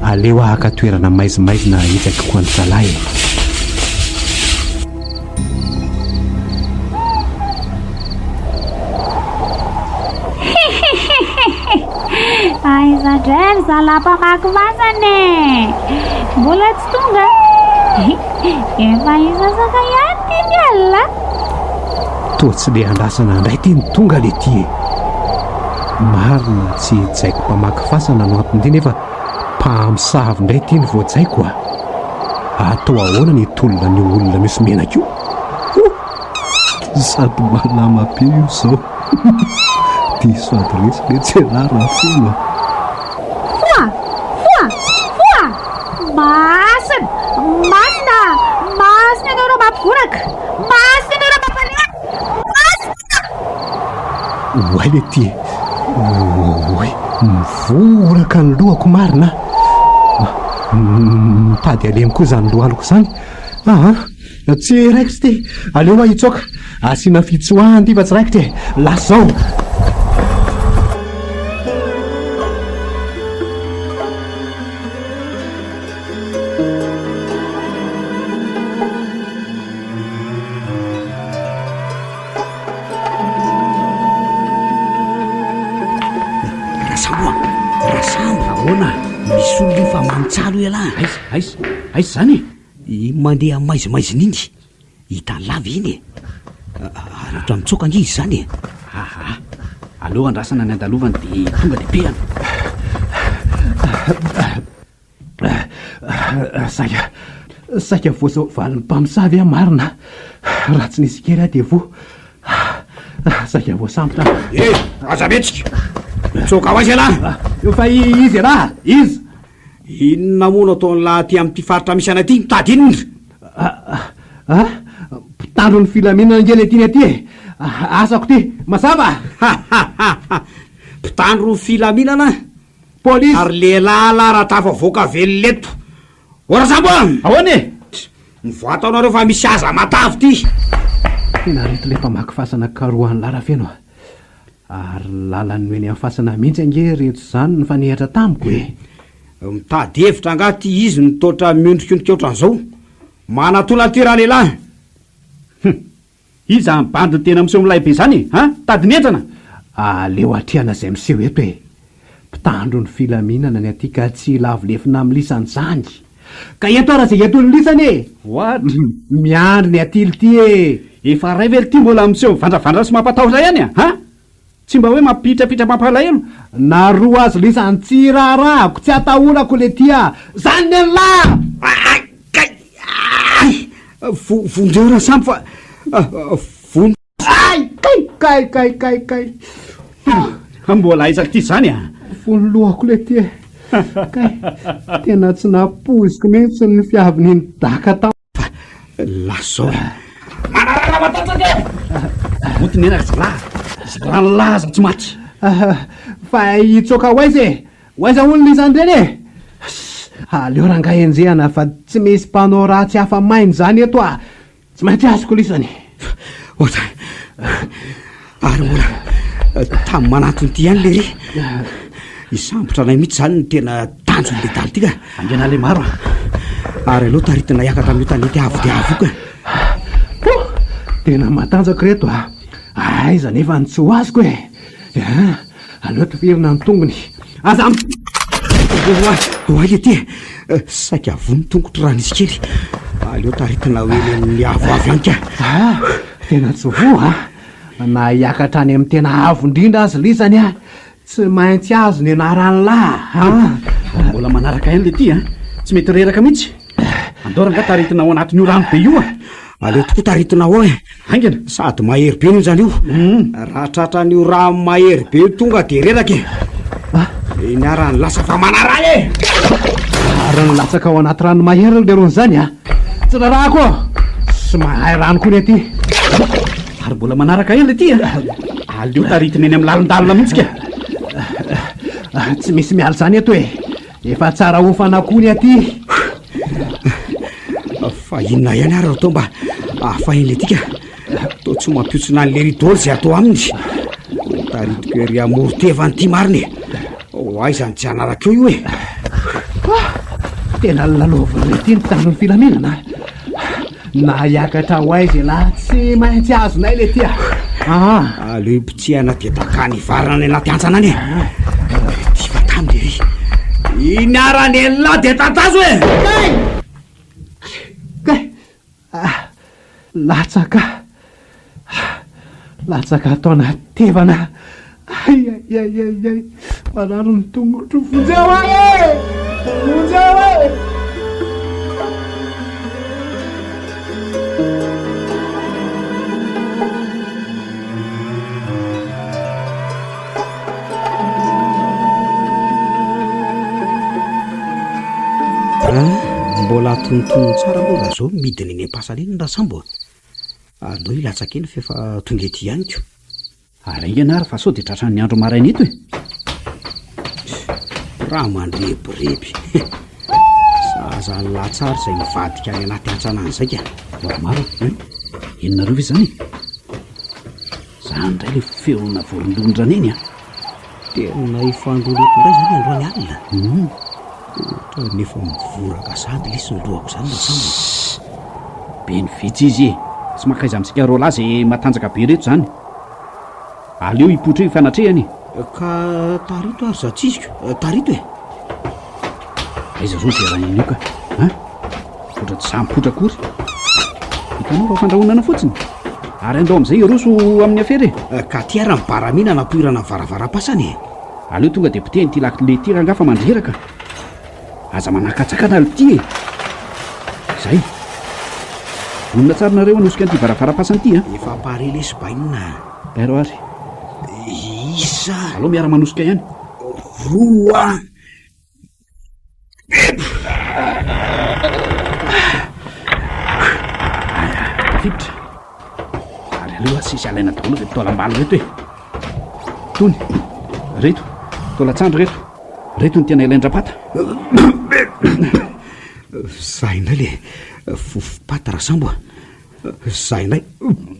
Aleo haka toerana maizimaizina hitsakiko an-dry zalahy e! Aiza indray ry zalahy mpamaky fasana e? Mbola tsy tonga? Efa hisasaka ihany ity ny alina. Toa tsy le andrasana indray ity no tonga le ty e! Marina tsy jaiko mpamaky fasana no anton-dia nefa mpamosavy indray ity no voajaiko a! Atao ahoana ny hitolona an'io olona misy menaka io? Oh! Sady malama be io izao. Diso adiresy letsy elah raha feno a! Foa! Foa! Foa! Masina! Masina! Masina ianao raha mampivoraka! Masina ianao raha mampalemy! Masina! Oay le ty e! Oay! Mivoraka ny lohako marina a! Mitady halemy koa izany lohaliko izany aa! Tsy raikitra ity! Aleo aho hitsoaka! Asiana fitsoahana ity fa tsy raikitra e! Lasa izao! Rasambo a! Rasambo! Ahoana? Misy olona io fa mantsalo ialahy. Aiza, aiza, aiza izany e? Iny mandeha maizimaizina iny. Hitany lava iny e! Ary ohatra mitsoaka ange izy izany e! Aha! Aleo andrasana ny andalovany dia tonga dia pehana. Saika, saika voasoavalin'ny mpamosavy aho marina a! Raha tsy nisy kely aho dia voa. Saika voasambotra aho. Eh! Aza mihetsika! Mitsoaka ho aiza ialahy? Fa iza ialahy? Iza? Inona moa no ataon'lah aty amin'ity faritra misy anay ity? Mitady inona? Ah! Mpitandro ny filaminana ange le tiany aty e! Asako ity! Mazava? Ha ha ha ha! Mpitandro ny filaminana? Polisy! Ary lehilahy lah raha tafavoaka velona eto! Ô Rasambo a! Ahoana e? Mivoaha tao nareo fa misy haza matavy ity! Tena reto le mpamaky fasana karohan'lah Rafeno a! Ary lalan'ny ho eny amin'ny fasana mihitsy ange reto izany nifanehatra tamiko e! Mitady hevitra angaha ty izy no toatra miondrikondrika ohatran'izao? Manatona an'ity ralehilahy! Hum! Iza ny bandy tena miseho milay be zany e? An? Tady mihenjana? Aleo atrehana izay miseho eto e! Mpitandro ny filaminana ny aty ka tsy hilavo lefona amin'ny lisany izany! Ka ento ara izay enton'ny lisany e! What? Miandry ny aty lty e! Efa ray ve lty mbola miseho mivandravandra sy mampatahotra ihany a? An? Tsy mba hoe mampitrapitra mampalahelo? Na roa azo lisany tsy raharahako, tsy atahorako letia a! Zany ny an'lah! Ay! Kay! Ay! Vonjeo Rasamy fa vono. Ay! Kay! Kay! Kay! Kay! Kay! Mbola aiza ity zany a? Vono lohako letia e! Kay! Tena tsy nampoiziko mihitsy ny fiavin'iny daka tao. Fa lasa zao e. Manarara matanjaka e! Monty menaka zalahy, izay rano laza tsy maty. Fa hitsoaka ho aiza e? Ho aiza hono lisany ireny e? Aleo rangahy enjehana fa tsy misy mpanao ratsy hafa maina izany eto ah! Tsy maintsy azoko lisany. Ohatra, ary mbola tamy manantona ity ihany lery. Hisambotra anay mihitsy izany no tena tanjon'ilay dahalo ity ka. Andiana le maro a. Ary aleo taritina hiakatra amin'io tanety avo dia avo io ka. Pouh! Tena matanjaka ireto a! Aiza anefa no tsy ho azoko e! Ah, aleo tifirina ny tongony. Aza mi. Oay ety e! Saika voa ny tongotro raha nisy kely. Aleo taritina ho eny amin'ny avoavo ihany ka. Ah, tena tsy voa a! Na hiakatra any amin'ny tena avo indrindra aza lisany a! Tsy maintsy azo ny anaran'lah a! Mbola manaraka ihany le ty a! Tsy mety reraka mihitsy. Andao rangahy taritina ao anatin'io rano be io a! Aleo tokoa taritina ao e! Haingana! Sady mahery be anie izany io. Raha tratran'io rano mahery be io tonga dia reraka e! Iny ara ny lasa fa manaraha e! Ary nilatsaka ao anaty rano mahery ry lerony izany a! Tsy rarahako ô! Tsy mahay rano koa ny aty. Ary mbola manaraka ela ity a! Aleo taritina eny amin'ny lalindalina mihitsy ka! Tsy misy miala izany eto e! Efa tsara hofana koa ny aty. Fa inona ihany ary atao mba ahafahin'ilay ity ka? Toa tsy mampihontsona an'i Lery daholo izay atao aminy. Taritiko ery amoron-tevana ity marina e! Ho aiza no tsy hanaraka eo io e? Tena lalaovin'ilay ity ny mpitandro ny filaminana a! Na hiakatra ho aiza ialahy tsy maintsy azonay le ty a! Aa! Aleo hipitsihana dia dakany hivarina any anaty hantsana any e! Ty vatany lery! Iny ara-nen'lah dia tatazo e! Kay! Kay! Ah! Latsaka! Latsaka ato anaty tevana! Ay ay ay ay ay! Marary ny tongotro! Vonjeo ahy e! Vonjeo e! Mbola atonontonony tsara aloha raha zao midina eny am-pasana eny ny rasambo a! Aleo hilatsaka eny f'efa tonga ety ihany ko. Ary haingana ary fa sao dia tratran'ny andro maraina eto e! Raha mandrebireby. Zaza latsary izay mivadika any anaty hantsana any izay ka. Maromaro a! Henonareo ve izany e? Zany indray le feona vorondolon-dRaneny a! Tena hifandona eto indray izany androany alina? Hum! Ohatran'ny efa mivoraka sahady lesy ny lohako izany Rasambo a! Sss! Be ny vitsy izy e! Tsy mankaiza amintsika roalahy izay matanjaka be ireto izany. Aleo hipoitra eo hifanatrehana e! Ka tarito ary zatsiziko, tarito e! Aiza zao izay raha io ka? An? Ohatra tsy sahy mipoitra akory. Hitanao fa fandrahonana fotsiny. Ary andao amin'izay hiroso amin'ny afera e. Ka aty ary ny baramina nampoirana ny varavaram-pasana e. Aleo tonga dia potehina ity lakile ity rangahy fa mandreraka. Aza manakatsakana lty e. Zay. Vonona tsara nareo hanosika an'ity varavaram-pasana ity an. Efa pare lesy bainina a. Tairo ary. Isa. Aleo miara-manosika ihany. Roa. Tafiditra. Ary aleo asesy alaina daholo ireto taolam-balo ireto e. Tony, reto, taolan-tsandry reto. Reto no tena ilain-dRapata. Za indray le fofom-paty Rasambo a. Za indray.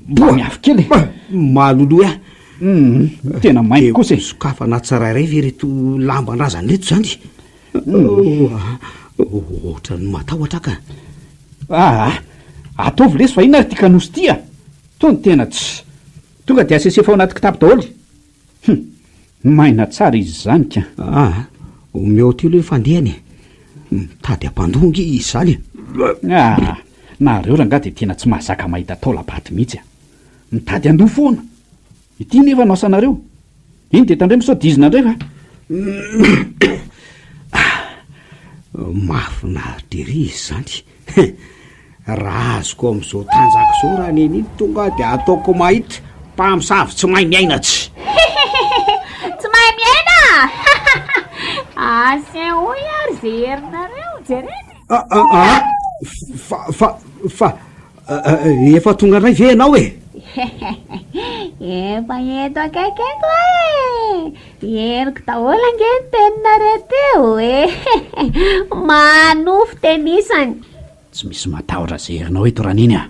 Mba miafy kely e. Maloloy ahy. Hum, tena maimbo kosa e. Sokafana tsirairay ve ireto lamban-drazana ireto izany? Ohatran'ny matahotra aho ka. Aa! Ataovy lesy fa inona ary ity kanosy ity a! Toa ny tena tsy. Tonga dia asesefa ao anaty kitapo daholo. Hum! Maina tsara izy izany ka. Aa! Omeo aty aloha ny fandehany e! Mitady hampandoa ange izy izany e! Aa! Nareo rangahy dia tena tsy mahazaka mahita taolam-paty mihitsy a! Mitady handoa foana! Ity nefa no asanareo. Iny dia tandremo sao dizina indray fa. Mahafinaritra ery izy izany. Raha azoko amin'izao tanjaka izao raha neny iny tonga dia ataoko mahita mpamosavy tsy mahay miaina tsy. Tsy mahay miaina? Asehoy ary izay herinareo, jerena e. Ah, ah, ah, fa, fa, fa, Efa tonga indray ve ianao e? Efa eto akaiky eto aho e! Henoko daholo ange ny teninareo teo e! Manofy tenisany. Tsy misy matahotra izay herinao eto Raneny a!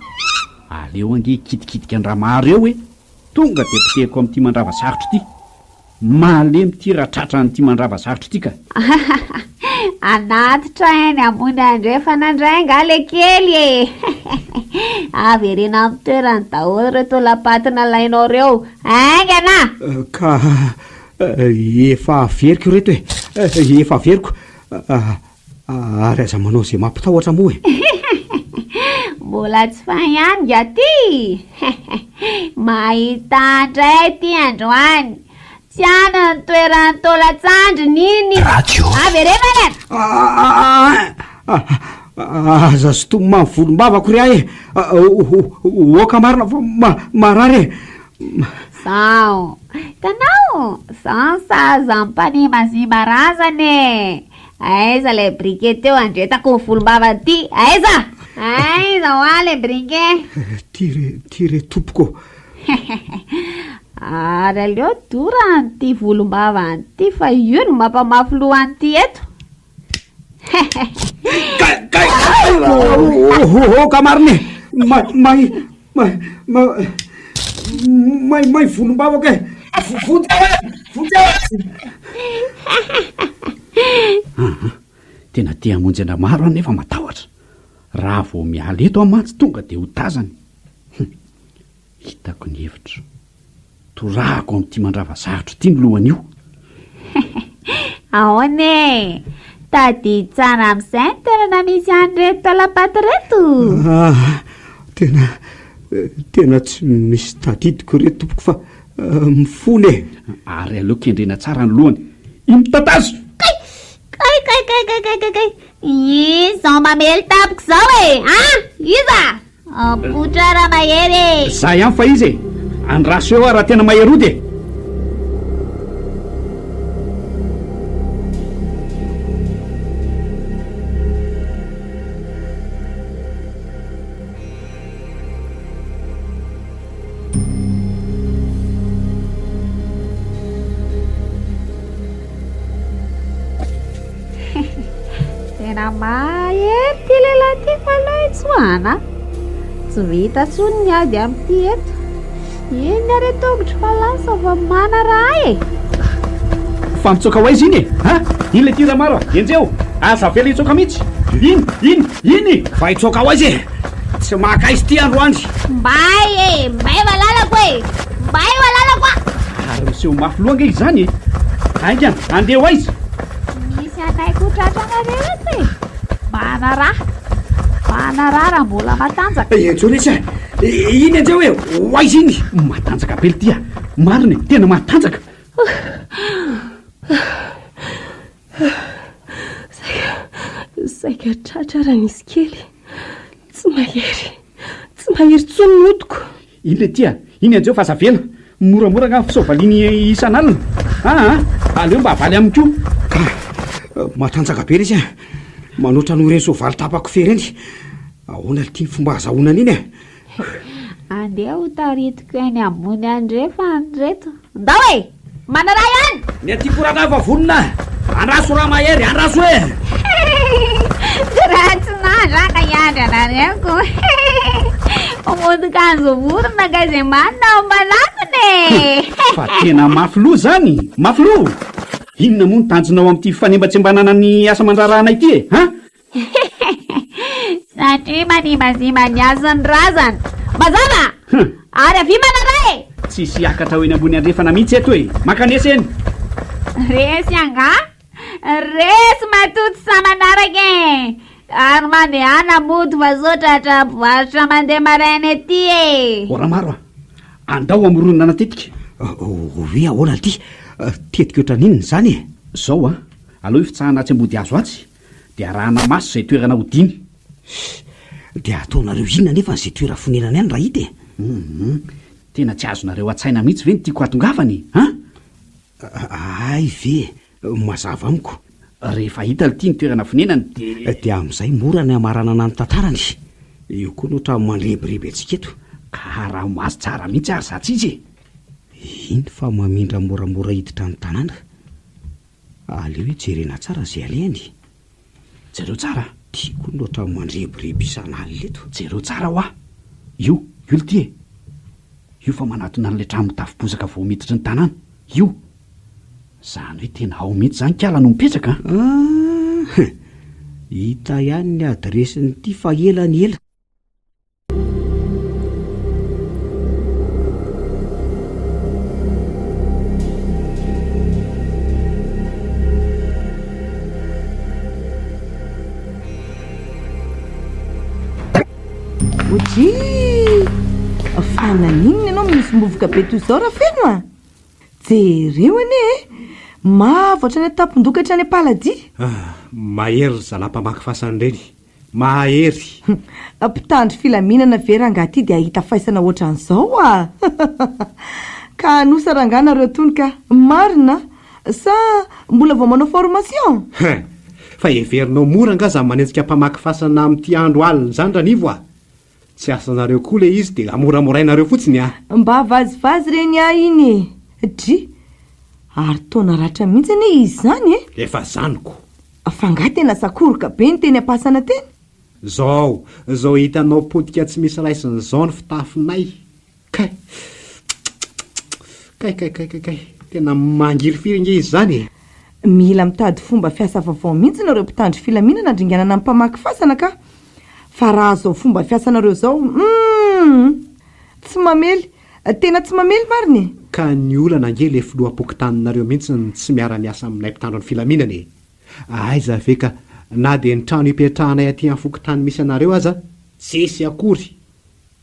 Aleo ange hikitikitika an-dRamaro eo e! Tonga dia potehiko amin'ity mandrava sarotra ity. Malemy ity raha tratran'ity mandrava sarotra ity ka! Anaty train ambony andrefana indray angaha le kely e! Avereno amin'ny toerany daholo ireo taolam-paty nalainao ireo. Haingana! Ka efa averiko ireto e! Efa averiko. Ary aza manao izay mampitahotra moa e! Mbola tsy fin ihany nga ty! Mahita indray ty androany! Tsy any ny toeran'ny taolan-tsandriny iny! Avereno haingana! Aza sintomina ny volombavako ry ahy e! Oka marina fa marary e! Zao! Hitanao? Zao ny sahaza ny mpanimbazimba razana e! Aiza ilay briquet teo andretako ny volombava ty? Aiza? Aiza hoa ilay briquet? Ty re, ty re tompoko ô. Ary aleo dorana ity volombava an'ity fa io no mampamafy loha an'ity eto. Kay, kay, oka marina e! May, may, may, may, may volombavako e! Vonjeo e! Vonjeo e! Aa, tena te hamonjy an-dRamaro aho nefa matahotra. Raha vao miala eto aho mantsy tonga dia ho tazany. Hum, hitako ny hevitro. Torahako amin'ity mandrava sarotra ity ny lohan'io. Ahoana e? Tadidy tsara amin'izay ny toerana misy an'ireto taolam-paty ireto? Ah, tena, tena tsy misy tadidiko re tompoko fa Mifona e! Ary aleo kendrena tsara ny lohany. Iny mitatazo! Kay! Kay kay kay kay kay kay kay! Izao mamely tampoka izao e! An! Iza? Apoitra Ramahery e! Za ihany fa iza e! Andraso eo aho raha tena mahery ody e! Tena mahery ity lehilahy ity fa aleo hitsoahana. Tsy vita intsony ny ady amin'ity eto. Iny ary tongotro fa lasa vao manaraha ahy e. Fa mitsoaka ho aiza iny e? Ha? Iny ilay ity Ramaro a! Enjeho! Aza avela hitsoaka mihitsy! Iny! Iny! Iny! Fa hitsoaka ho aiza e? Tsy maka aiza ity androany. Mbay e! Mbay malalako e! Mbay malalako a! Ary miseho mafy loha ange izany e! Haingana, andeha ho aiza? Misy anay ko tratranareo eto e! Manaraha! Manaraha raha mbola matanjaka. Enjeo lesy a! Iny enjeo e! Ho aiza iny? Matanjaka be ity a! Marina e! Tena matanjaka! Saika, saika tratra raha nisy kely. Tsy mahery, tsy mahery intsony ny hodiko. Iny le tia, iny anjeo fa aza avela. Moramora angaha ny fisoavaliany isan'alina. Aa, aleo mba avaly aminy koa. Ka, matanjaka be lesy a! Manoatra noho ireny soavaly tapa-kofehy ireny. Ahoana ry ity ny fomba ahazahoana an'iny e? Andeha ho taritiko eny ambony andrefana ireto. Ndao e! Manaraha ihany! Ny aty Korana efa vonona! Andraso Ramahery, andraso e! Raha tsy nandra ka hiandry anareo ko. Mody kanjo vorona ka izay manina ao manatona e! Fa tena mafy loha izany! Mafy loha! Inona moa ny tanjonao amin'ity fanembatsembanana ny asa aman-draharahanay ity e? Ha? Satria manimbazimba ny hasin'ny razana. Mazava? Ary avia manaraha e! Tsisy hiakatra ho eny ambony andrefana mihitsy eto e! Mankanesa eny! Resy angaha? Resy matoa tsy sahy manaraka e! Ary mandehana mody fa sao tratra mpivarotra mandeha maraina ety e! O Ramaro a! Andao hamoronana tetika! Hoe ahoana ity? Tetika ohatran'inona izany e? Zao a! Aleo hifitsahana atsy Ambodihazo atsy dia arahana maso izay toerana hodiany. Dia ataonareo inona anefa izay toera-fonenany any raha hita e? Hum! Tena tsy azonareo an-tsaina mihitsy ve ny tiako hatongavana e? An? Hay ve e! Mazava amiko. Rehefa hita lty ny toerana fonenany dia. Dia amin'izay mora ny hamaranana ny tantarany. Io koa no ohatran'ny mandrebireby antsika eto. Ka araho maso tsara mihitsy ary za tsisy e! Iny fa mamindra moramora hiditra ny tanàna. Aleo hijerena tsara izay alehany. Jereo tsara a! Ty koa no ohatran'ny mandrebireby isan'alina eto. Jereo tsara hoa! Io, io lty e! Io fa manatona an'ilay trano mitafo bozaka vao miditry ny tanàna. Io! Zany hoe tena ao mihitsy zany kala no mipetraka an! Ah! Hita ihany ny adiresin'ity fa ela ny ela. Odrii! Fa naninona ianao mihisim-bovoka be toy izao Rafeno a? Jereo anie e! Mavo hatrany an-tampon-doha ka hatrany am-paladia. Ah, mahery ry zalahy mpamaky fasana ireny. Mahery! Mpitandro filaminana ve rangahy ty dia hahita faisana ohatran'izao a! Ka hanosa rangahy nareo tony ka! Marina Sa mbola vao manao formation? Hein! Fa heverinao mora angaha zany manenjika mpamaky fasana amin'ity andro alina izany Ranivo a! Tsy asanareo koa le izy dia amoramorainareo fotsiny a! Mba vazivazy reny ahy iny e! Dry! Ary toa naratra mihitsy anie izy izany e! Efa zaniko! Fa nga tena sakoroka be ny teny am-pasana teny? Zao, zao hitanao potika tsy misy raisiny zao ny fitafinay! Kay! Kay kay kay kay kay! Tena mangirifiry ange izy izany e! Mila mitady fomba fiasa vaovao mihitsy nareo mpitandro filaminana handringanana ny mpamaky fasana ka! Fa raha zao fomba fiasanareo zao humm! Tsy mamely, tena tsy mamely marina e! Ka ny olana ange le filoham-pokontaninareo mihitsy no tsy miara-miasa aminay mpitandro ny filaminana e! Aiza ve ka na dia ny trano ipetrahanay aty amin'ny fokontany misy anareo aza tsisy akory!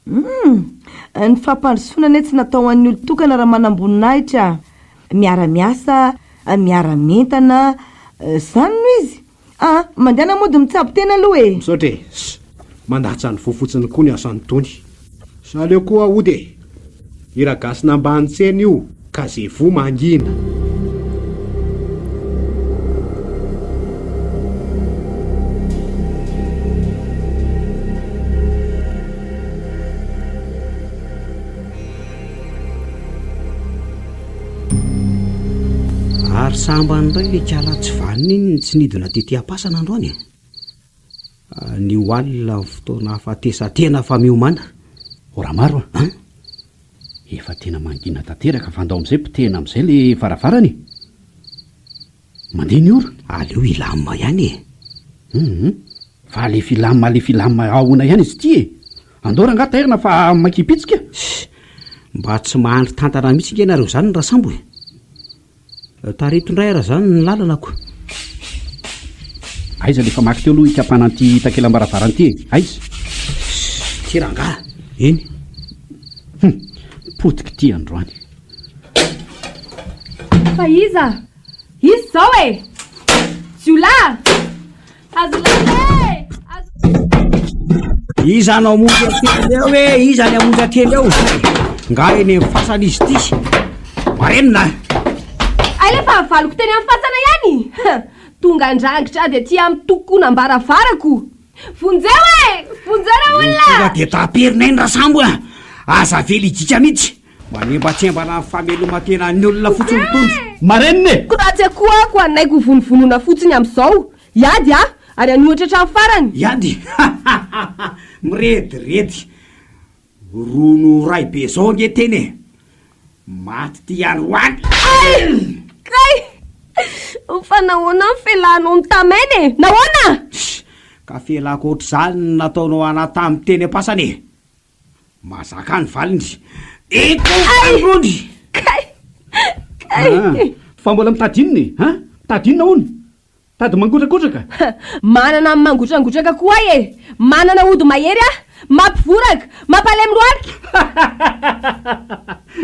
Humm! Ny fampandrosoana anie tsy natao ho an'ny olon-tokana raha manamboninahitra a! Miara-miasa, miara-mientana, zany no izy! Ah! Mandehana mody mitsabo tena aloha e! Misaotra e! Ss! Mandatsa ny voa fotsiny koa ny asan'itony. Sa aleo koa hody e! Hira gasin'ambany tsena io ka ze voa mangina. Ary sambany indray ilay kala tsy vanona iny no tsy nidina tety am-pasana androany e! Anio alina ny fotoana hahafatesan-tena fa miomàna. O Ramaro a! An! Efa tena mangina tanteraka fa andao amin'izay potehina amin'izay le varavarana e! Mandeha ny ora? Aleo hilamina ihany e! Hum! Fa alefa hilamina alefa hilamina ahoana ihany izy ity e! Andao rangahy tairina fa maikipitsika! Mba tsy mahandry tantana mihitsy nge nareo izany Rasambo e! Tarito indray ara zany ny lalana ko. Aiza le famaky teo aloha hikapana an'ity takelam-baravarana ity e? Aiza? Ty rangaha, eny. Hum, potika ity androany. Fa iza? Iza izao e? Jiolahy! Azo lasa e! Azo. Iza no hamonjy kely eo e? Iza ny hamonjy kely eo? Nga eny amin'ny fasana izy ity? Marenina! Hay le fahavaloko teny amin'ny fasana ihany! Tonga handrangitra ady aty amin'ny tokonam-baravarako! Vonjeo e! Vonjeo re olona! Tonga dia taperina eny Rasambo a! Aza avela hijika mihitsy! Manembatsembana ny fameloman-tenan'ny olona fotsiny itony. Marenina e! Koa raha tsy akohako hanaiky ho vonovonona fotsiny amin'izao! Hiady aho, ary hanohitra hatramin'ny farany! Hiady? Hahahaha! Mirediredy! Ronono ray be zao ange teny e! Maty ty androany! Ay! Kay! Fa nahoana ny fialanao ny tamaina e? Nahoana? Ka fialako ohatr'izany ny nataonao anah tamin'ny teny am-pasana e! Mazaka ny valiny. Eto androny! Kay! Kay! Ah, fa mbola mitady inona e? Ha? Mitady inona hono? Tady mangotrakotraka? Manana ny mangotrangotraka koa ahy e! Manana ody mahery aho! Mampivoraka! Mampalemy lohalika!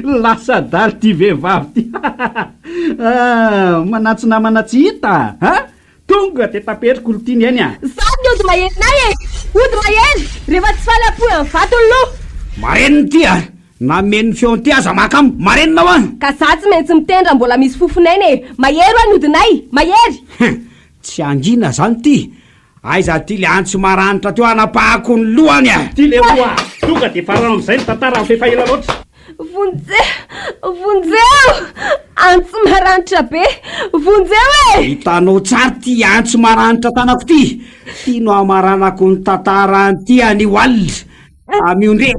Lasa adala ity vehivavy ity! Ah, manatso namana tsy hita a! Tonga dia taperiko olo ty ny ainy a! Zany ny ody maherinay e! Ody mahery! Rehefa tsy faly apohy amin'ny vato ny loha! Marenina ity a! Na meno ny feon ty aza mahakamo! Marenina hoa! Ka za tsy maintsy miteny raha mbola misy fofon'aina e! Mahery hoa ny odinay! Mahery! Hein! Tsy hangina zany ty! Aiza ty le antsy maranitra teo hanapahako ny lohany a! Ty le hoa! Tonga dia farano amin'izay ny tantara fa efa ela loatra! Vonjeo! Vonjeo! Antsy maranitra be! Vonjeo e! Hitanao tsara ty antsy maranitra tanako ty! Ty no hamaranako ny tantara an'ity anio alina! Ameo ndre!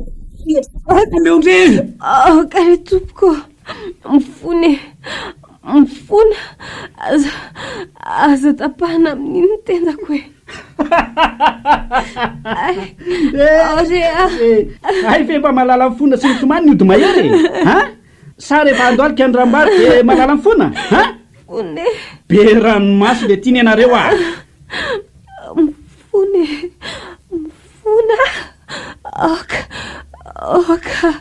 Ameo ndre! Aoka re tompoko! Mifona e! Mifona! Aza, aza tapahana amin'iny ny tendako e! Ay, ao re a! Hay ve mba mahalala mifona sy mitomany ny ody mahery e? Ha? Sa rehefa andohalika ny rambary dia mahalala mifona? Ha? Mifona e! Be ranomaso le tiany ianareo a! Mifona e! Mifona! Aoka! Aoka!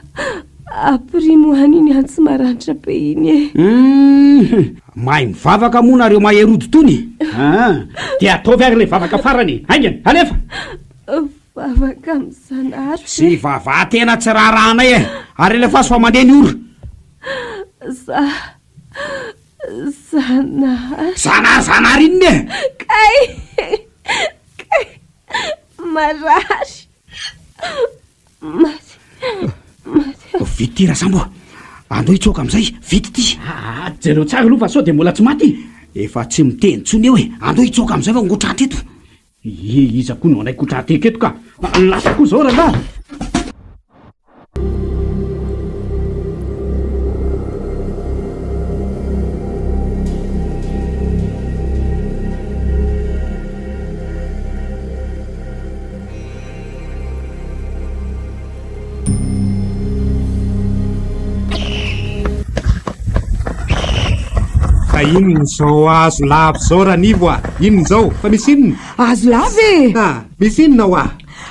Ampirimo any iny antsy maranitra be iny e! Hum! Mahay mivavaka moa nareo mahery ody tony e! Aa! Dia ataovy ary ilay vavaka farany e! Haingana! Alefa! Vavaka amin'i Zanahary ve? Tsy vavaha tena tsy raharahanay e! Ary alefaso fa mandeha ny ora! Za. Zanahary. Zanahary Zanahary inona e? Kay! Kay! Marary! Maty! Maty aho. Vita ity Rasambo a! Andao hitsoaka amin'izay, vita ity. Aa, jereo tsara aloha fa sao dia mbola tsy maty e! Efa tsy miteny intsony eo e! Andao hitsoaka amin'izay fa ngotratra eto. Ie, iza koa no hanaiky ho tra-tehaka eto ka! Lasa koa izao rangahy! Ka inona izao azo lava izao Ranivo a? Inona izao? Fa misy inona? Azo lava e! Ah, misy inona hoa?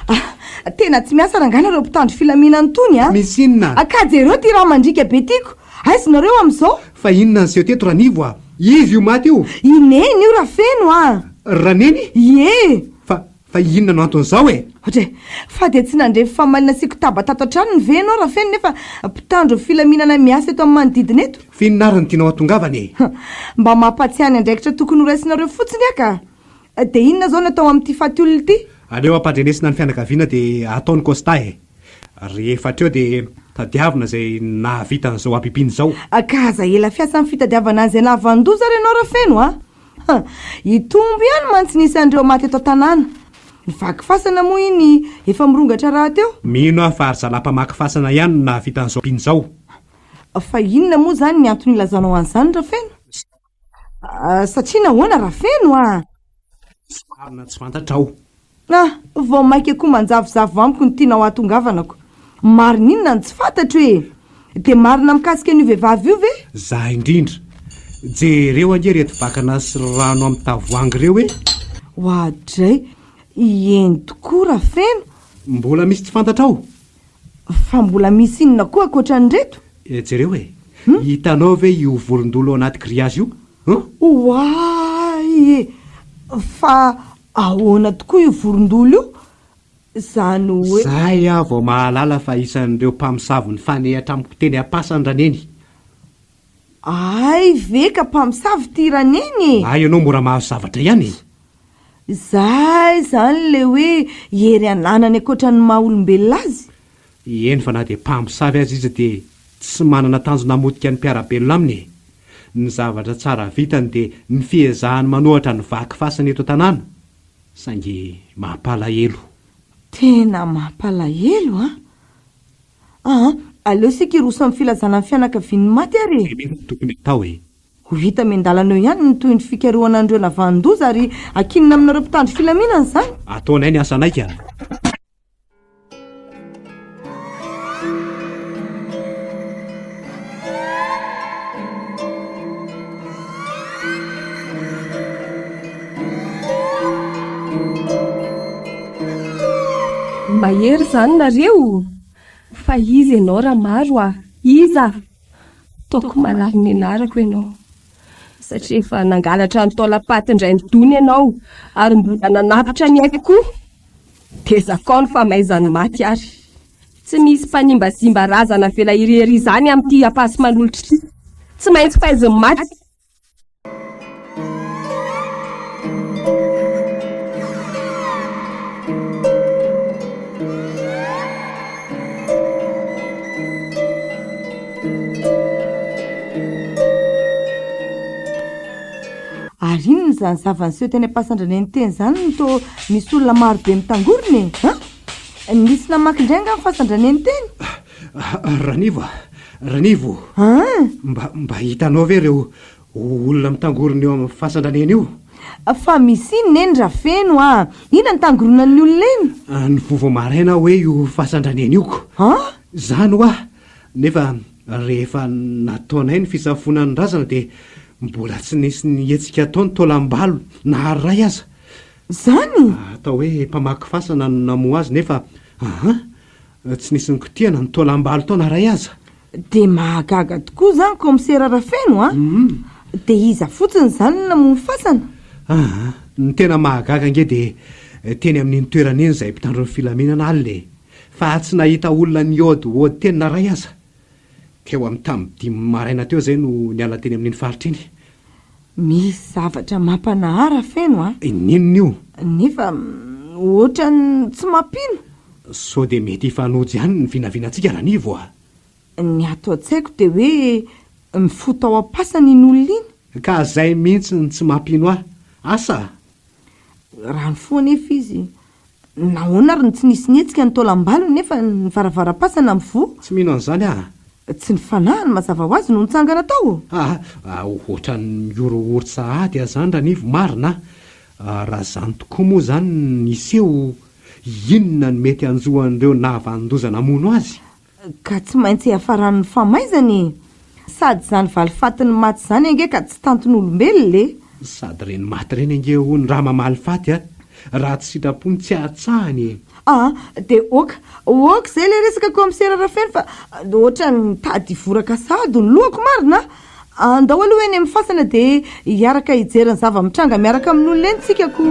Ah, tena tsy miasa rangahy nareo mpitandro filaminana itony a! Misy inona? Ah, ka jereo ity raha mandriaka be tiako! Aiza nareo amin'izao? Fa inona niseho teto Ranivo a? Iza io maty io? I Neny io Rafeno a! Raneny? Ie! Fa, fa inona no anton'izao e? Ohatra e! Fa dia tsy nandre fifamaliana sy kotaba tato an-tranony ve ianao Rafeno nefa mpitandro filaminana miasa eto amin'ny manodidina eto? F'inona ary no tianao hatongavana e? Mba mampatsiahy ny andraikitra tokony horaisinareo fotsiny aho ka! Dia inona izao no atao amin'ity faty olona ity? Aleo ampandrenesina ny fianakaviana dia atao ny constat e! Rehefa hatreo dia tadiavina izay nahavita an'izao habibiana izao. Ka aza ela fiasa amin'ny fitadiavana an'izay nahavanon-doza ary ianao Rafeno a! Hitombo ihany mantsy ny isan'ireo maty eto an-tanàna. Ny vaky fasana moa iny efa mirongatra rahateo. Mino aho fa ry zalahy mpamaky fasana ihany no nahavita an'izao habibiana izao. Fa inona moa izany ny antony ilazanao an'izany Rafeno? Satria nahoana Rafeno a? Marina tsy fantatrao. Ah, vao maika koa manjavozavo amiko ny tianao hahatongavanako. Marina inona no tsy fantatro e? Dia marina mikasika an'io vehivavy io ve? Za indrindra. Jereo ange ireto vakana sy rano amin'ny tavoahangy ireo e! Oadray, eny tokoa Rafeno. Mbola misy tsy fantatrao? Fa mbola misy inona koa ankoatra an'ireto? Eh, jereo e! Hitanao ve io vorondolo ao anaty grillage io? Hein? Oay e! Fa ahoana tokoa io vorondolo io? Izany hoe. Zay aho vao mahalala fa isan'ireo mpamosavy nifanehatra amiko teny am-pasana Raneny. Hay ve ka mpamosavy ity Raneny e! Hay ianao mora mahazo zavatra ihany e! Izay izany ilay hoe hery ananany ankoatra ny maha olombelona azy. Eny fa na dia mpamosavy aza izy dia tsy manana tanjona hamotika ny mpiara-belona aminy e! Ny zavatra tsara vitany dia ny fiezahany manohatra ny vaky fasana eto an-tanàna. Saingy mampalahelo. Tena mampalahelo an! Aa, aleo isika hiroso amin'ny filazana ny fianakavian'ny maty ary e! Izay mihitsy no tokony hatao e! Ho hita miandalana eo ihany ny tohin'ny fikarohana an'ireo navanon-doza ary akinina aminareo mpitandro filaminana izany. Ataonay ny asanay ka. Mahery izany nareo? Fa iza ianao Ramaro a? Iza? Ataoko malalo ny anarako ianao. Satria efa nangalatra ny taolam-patin-dray nidona ianao ary mbola nanapitra ny aiko koa. Dia zakao ny famaizan'ny maty ary. Tsy misy mpanimbazimba razana avela irery izany amin'ity ampasimanolotra ity. Tsy maintsy faizin'ny maty. Ary inona izany zava-niseho teny am-pasandraneny teny izany no toa misy olona maro be mitangorona e? An? Nisy namaky indray angaha ny fasan-draneny teny? Ranivo a! Ranivo! An? Mba, mba hitanao ve ireo olona mitangorona eo amin'ny fasan-draneny io? Fa misy inona eny Rafeno a! Inona ny tangoronan'ny olona eny? Ny vovo maraina hoe io fasan-draneny io ko! An? Izany hoa! Nefa rehefa nataonay ny fisafoana ny razana dia mbola tsy nisy nihetsika tao ny taolam-balo na iray aza. Izany? Atao hoe mpamaky fasana no namoha azy nefa aha! Tsy nisy nikotihana ny taolam-balo tao na iray aza. Dia mahagaga tokoa izany kaomisera Rafeno a! Dia iza fotsiny izany no namoha ny fasana? Aha! Ny tena mahagaga ange dia teny amin'iny toerana iny izahay mpitandro ny filaminana alina e! Fa tsy nahita olona nihaodihaody teny na iray aza. Teo amin'ny tamin'ny dimy maraina teo izay no niala teny amin'iny faritra iny. Misy zavatra mampanahy Rafeno a! N'inona io? Nefa ohatran'ny tsy mampino. Sao dia mety hifanojo ihany ny vinavinantsika Ranivo a! Ny ato an-tsaiko dia hoe mifoha tao am-pasana iny olona iny. Ka zay mihitsy no tsy mampino ahy. Asa? Raha nifoha anefa izy, Nahoana ary no tsy nisy nihetsika ny taolam-balony nefa ny varavaram-pasana mivoha? Tsy mino an'izany aho. Tsy ny fanahiny mazava ho azy no nitsangana tao. Aa, ohatran'ny mihorohoro sahady aho izany Ranivo, marina a! Raha izany tokoa moa izany no niseho, inona no mety hanjo an'ireo nahavanon-doza namono azy? Ka tsy maintsy hiafaran'ny famaizana e! Sady izany valifatin'ny maty izany ange ka tsy tantin'olombelona e! Sady ireny maty ireny ange hono raha mamaly faty a! Raha tsy sitrapony tsy ahatsahany e! Aa dia ok, ok izay ilay resaka kaomisera Rafeno fa ohatran'ny mitady hivoraka sahady ny lohako marina a! Andao aloha eny amin'ny fasana dia hiaraka hijery ny zava-mitranga miaraka amin'olona eny tsika ko.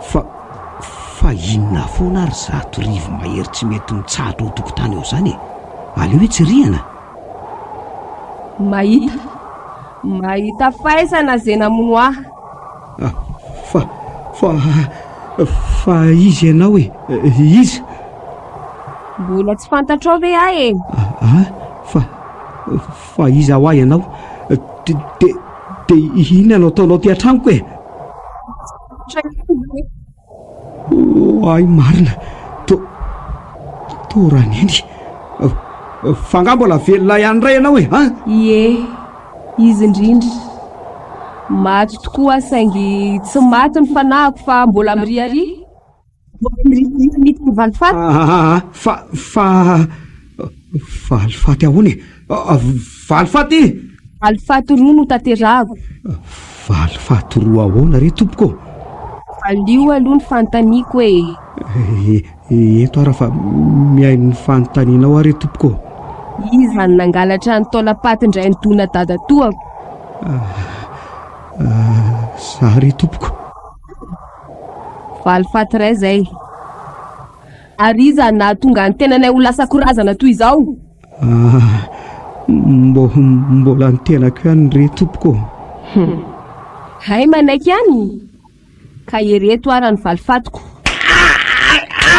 Fa, fa inona foana ary zato rivo mahery tsy mety mitsahatra ao tokotany ao izany e? Aleo hoe tsirihana. Mahita, mahita faisana ze namono ahy. Ah, fa, fa, fa iza ianao e? Iza? Mbola tsy fantatrao ve ahy e? Ah, fa, Fa iza hoa ianao? De, de, de inona no ataonao aty an-tranoko e? Oay marina, to, to Raneny. Fa angaha mbola velona ihany indray ianao e, an? Ie, izy indrindra. Maty tokoa aho saingy tsy maty ny fanahiko fa mbola miriaria. Valifaty. Aa fa fa valifaty ahoana e? Valifaty! Valifaty roa no tanterahako. Valifaty roa ahoana re tompoko ô? Valio aloha ny fanontaniako e! Ento ara fa mihaino ny fanontanianao aho re tompoko ô! Iza no nangalatra ny taolam-patin-dray nidona dadatoako? Za re tompoko. Valifaty iray izay. Ary iza no nahatonga ny tenanay ho lasa korazana toy izao? Ah, mbo, mbola ny tenako ihany re tompoko ô. Hay manaiky ihany? Ka ireto ara ny valifatiko.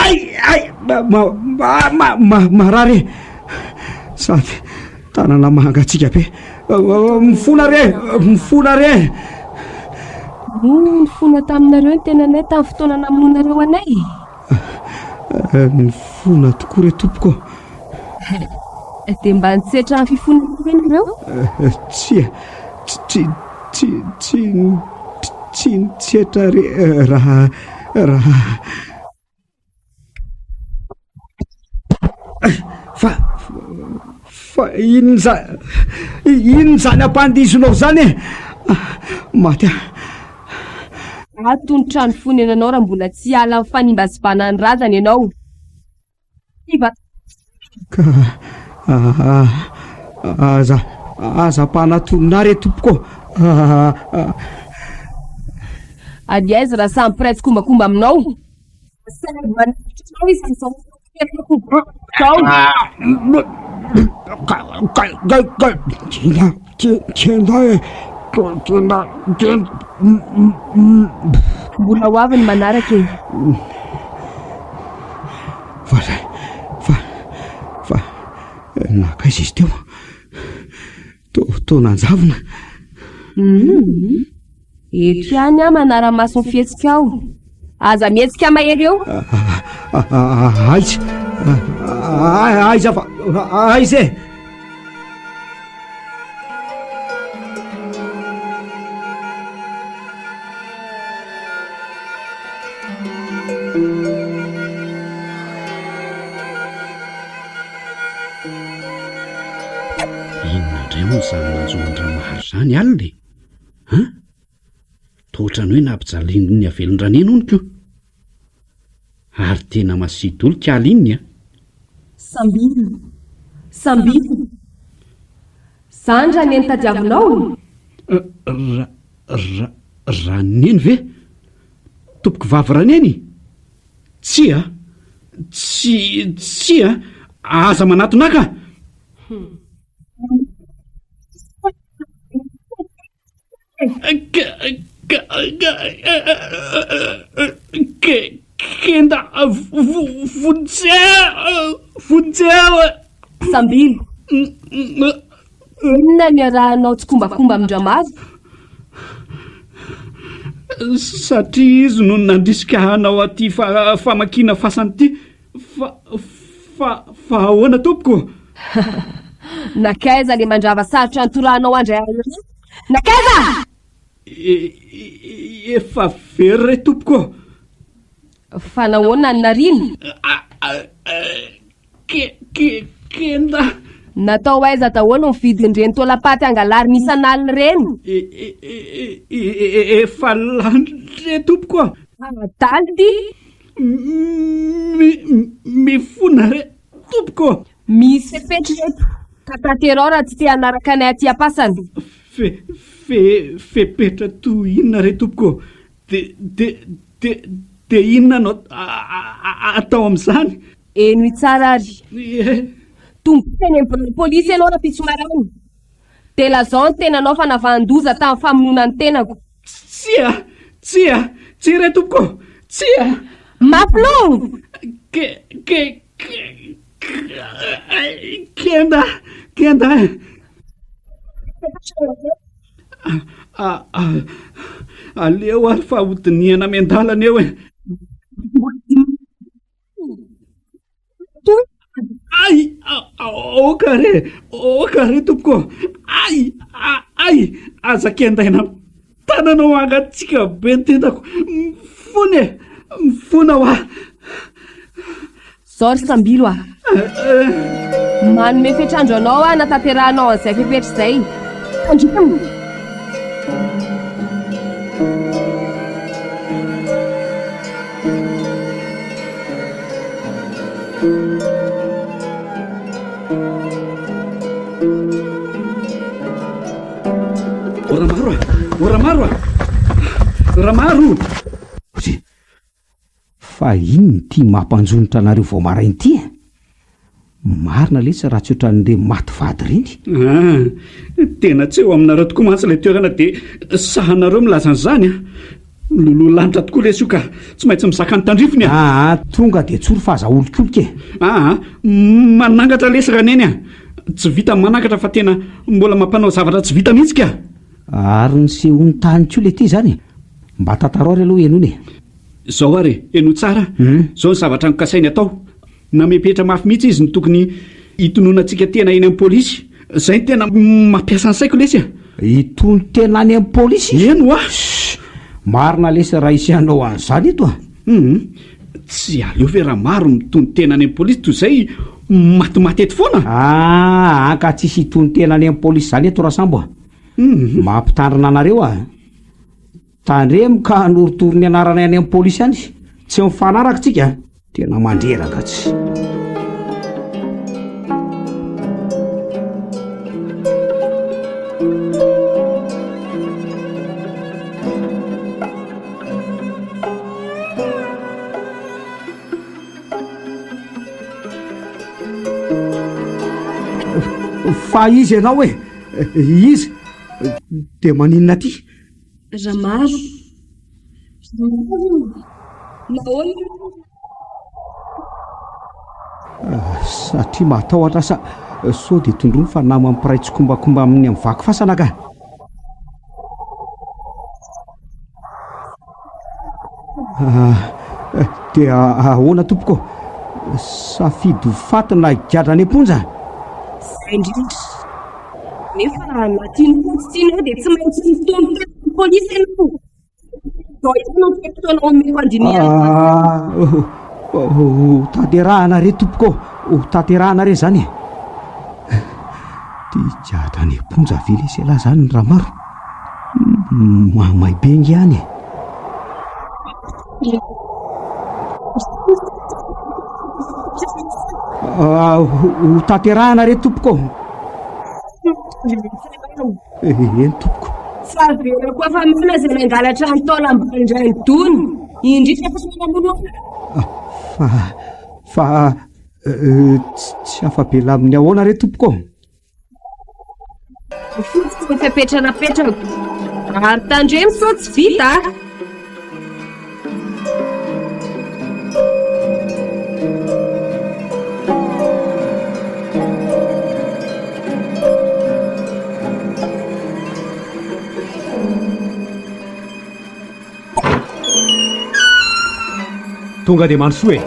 Ay, ay, ma, ma, ma, ma, marary e. Sady tanana mangatsiaka be. Mifona re! Mifona re! Moa nifona taminareo ny tenanay tamin'ny fotoana namonoanareo anay? Nifona tokoa re tompoko. Dia mba nitsetra ny fifonana ve nareo? Tsia, tsy, tsy, tsy, tsy nitsetra re raha, raha. Fa, fa inona izany, inona izany ampandihizonao izany e? Maty aho. Ato ny trano fonenanao raha mbola tsy hiala amin'ny fanimbazibana ny razana ianao. Ka aza aza ampanatonina ahy re tompoko ô. Ary aiza raha samy mpiray tsikombakomba aminao? Samy manavotra anao izy amin'izao izao. Mbola ho avy ny manaraka e. Fa fa fa nankaiza izy teo? To to nanjavona. Hum. Eto ihany aho manara-maso ny fihetsikao. Aza mihetsika mahery eo. Aiza? Aiza fa aiza e? Inona indray hono izany nanjo an-dRamaro izany alina e? An? Toa ohatran'ny hoe nampijalian'ny avelon-dRaneny hono ko. Ary tena masia dolo k'aly iny an! Sambilo. Sambilo. Zany Raneny tadiavinao? Ra, ra, Raneny ve? Tompoko vavy Raneny? Tsia, tsy, tsia, aza manatona ahy ka! Kenda vonjeo vonjeo Sambilo Inona ny iarahanao tsikombakomba amin-dRamavo? Satria izy no nandrisika hanao aty famakiana fasana ity Fa, fa, fa ahoana tompoko? Nankaiza le mandrava sarotra nitorahanao andray alina iny? Nankaiza? Efa very re tompoko ô! Fa nahoana no nariana? Ke, ke, kenda. Natao aiza daholo ny vidin'ireny taolam-paty angalarina isan'alina ireny? Efa lany re tompoko ô! Adala ity! Mi, mifona re tompoko ô! Misy fepetra eto, ka tanterao raha tsy te hanaraka anay aty am-pasana. Fe, fe, fepetra toy inona re tompoko ô? De, de, de, de inona no atao amin'izany? Henoy tsara ary. Ie. Tonga eny amin'ny biraon'ny polisy ianao rahampitso maraina. Dia lazao ny tenanao fa navahan-doza tamin'ny famonoana ny tenako. Tsia! Tsia! Tsia re tompoko ô! Tsia! Mafy loha! Ke, ke, ke, kenda, kenda e! Aleo ary fa hodinihana miandalana eo e! Ay! Aoka re! Aoka re tompoko! Ay! Ay! Aza kendaina tananao hangatsiaka be ny tendako! Mifona e! Mifona hoa! Zao ry Sambilo a! Manome fetr'andro anao aho hanatanterahanao an'izay fepetra izay. Tandremo! O Ramaro a! O Ramaro a! Ramaro! Fa inona ity mampanjonitra anareo vao maraina ity e? Marina letsy raha tsy ohatran'ireny maty vady ireny. Ah, tena tsy eo aminareo tokoa mantsy ilay toerana dia sahanareo milaza an'izany a! Miloloha lanitra tokoa lesy io ka, tsy maintsy mizaka ny tandrifiny a! Aa, tonga dia tsory fa aza aholikolika e! Aa, manangatra lesy Raneny a! Tsy vita ny manakatra fa tena mbola mampanao zavatra tsy vita mihitsy ka! Ary nisehoany tany koa le ty zany e! Mba tantarao ary aloha henoina e! Zao ary e, henoy tsara, zao ny zavatra nokasainy atao, namepetra mafy mihitsy izy ny tokony hitononantsika tena eny amin'ny polisy, zay no tena mampiasa ny saiko lesy a! Hitono tena any amin'ny polisy izy? Eny hoa! Shh! Marina lesy raha hisy hanao an'izany eto a! Hum! Tsy aleo ve raha maro mitono tena any amin'ny polisy toy izay matimaty eto foana? Ah! Anka tsisy hitono tena any amin'ny polisy izany eto Rasambo a! Mampitandrina anareo aho. Tandremo ka hanorotoro ny anaranay any amin'ny polisy any. Tsy mifanaraka tsika a! Tena mandreraka tsy. Fa iza ianao e? Iza? Dia maninona aty? Ramaro. Ramaro. Nahoana ianao? Satria matahotra sa sao dia tondroiny fa naman'ny mpiray tsikombakomba aminy amin'ny vaky fasana ka. Dia ahoana tompoko? Safidy ho faty na higadra any am-ponja? Izay indrindra. Nefa na tianao na tsy tianao dia tsy maintsy mitono tena amin'ny polisy ianao. Izao ihany no fe-potoana omeko handinihana ny Ah, ho tanterahana re tompoko ô, ho tanterahana re izany e. Ty higadra any am-ponja ve lesy ialahy izany Ramaro? Mahamay be nge any e. Ah, ho tanterahana re tompoko ô. Eny tompoko. Fa averako afa-maina izay nangalatra ny taolam-balon-drain'i Dony, indrindra fa ny namono ahy. Ah, fa fa eh, tsy afa-bela amin'ny ahoana re tompoko ô? Fotsy ny fepetra napetrako. Ary tandremo sao tsy vita a! Tonga dia mandrosoa e!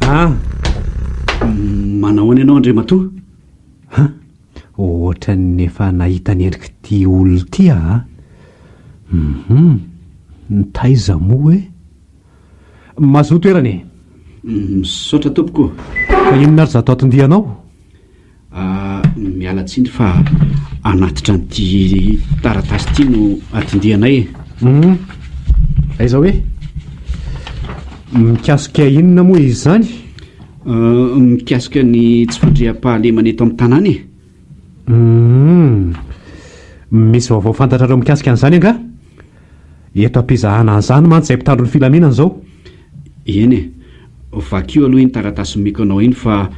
Ah! Manahoana ianao Andriamatoa? Ha! Ohatran'ny efa nahita ny endrik'ity olona ity aho a! Hum! Taiza moa e? Mazoa toerana e! Misaotra tompoko o! Fa inona ary izato aton-dianao? Ah, miala tsiny fa hanatitra an'ity taratasy ity no aton-dianay e! Hum! Aiza hoe? Mikasika inona moa izy izany? Mikasika ny tsy fandriampahalemana eto amin'ny tanàna e! Humm. Misy vaovao fantatrareo mikasika an'izany angaha? Eto am-pizahana an'izany mantsy izay mpitandro ny filaminana izao. Eny e. Vakio aloha iny taratasy nomeko anao iny fa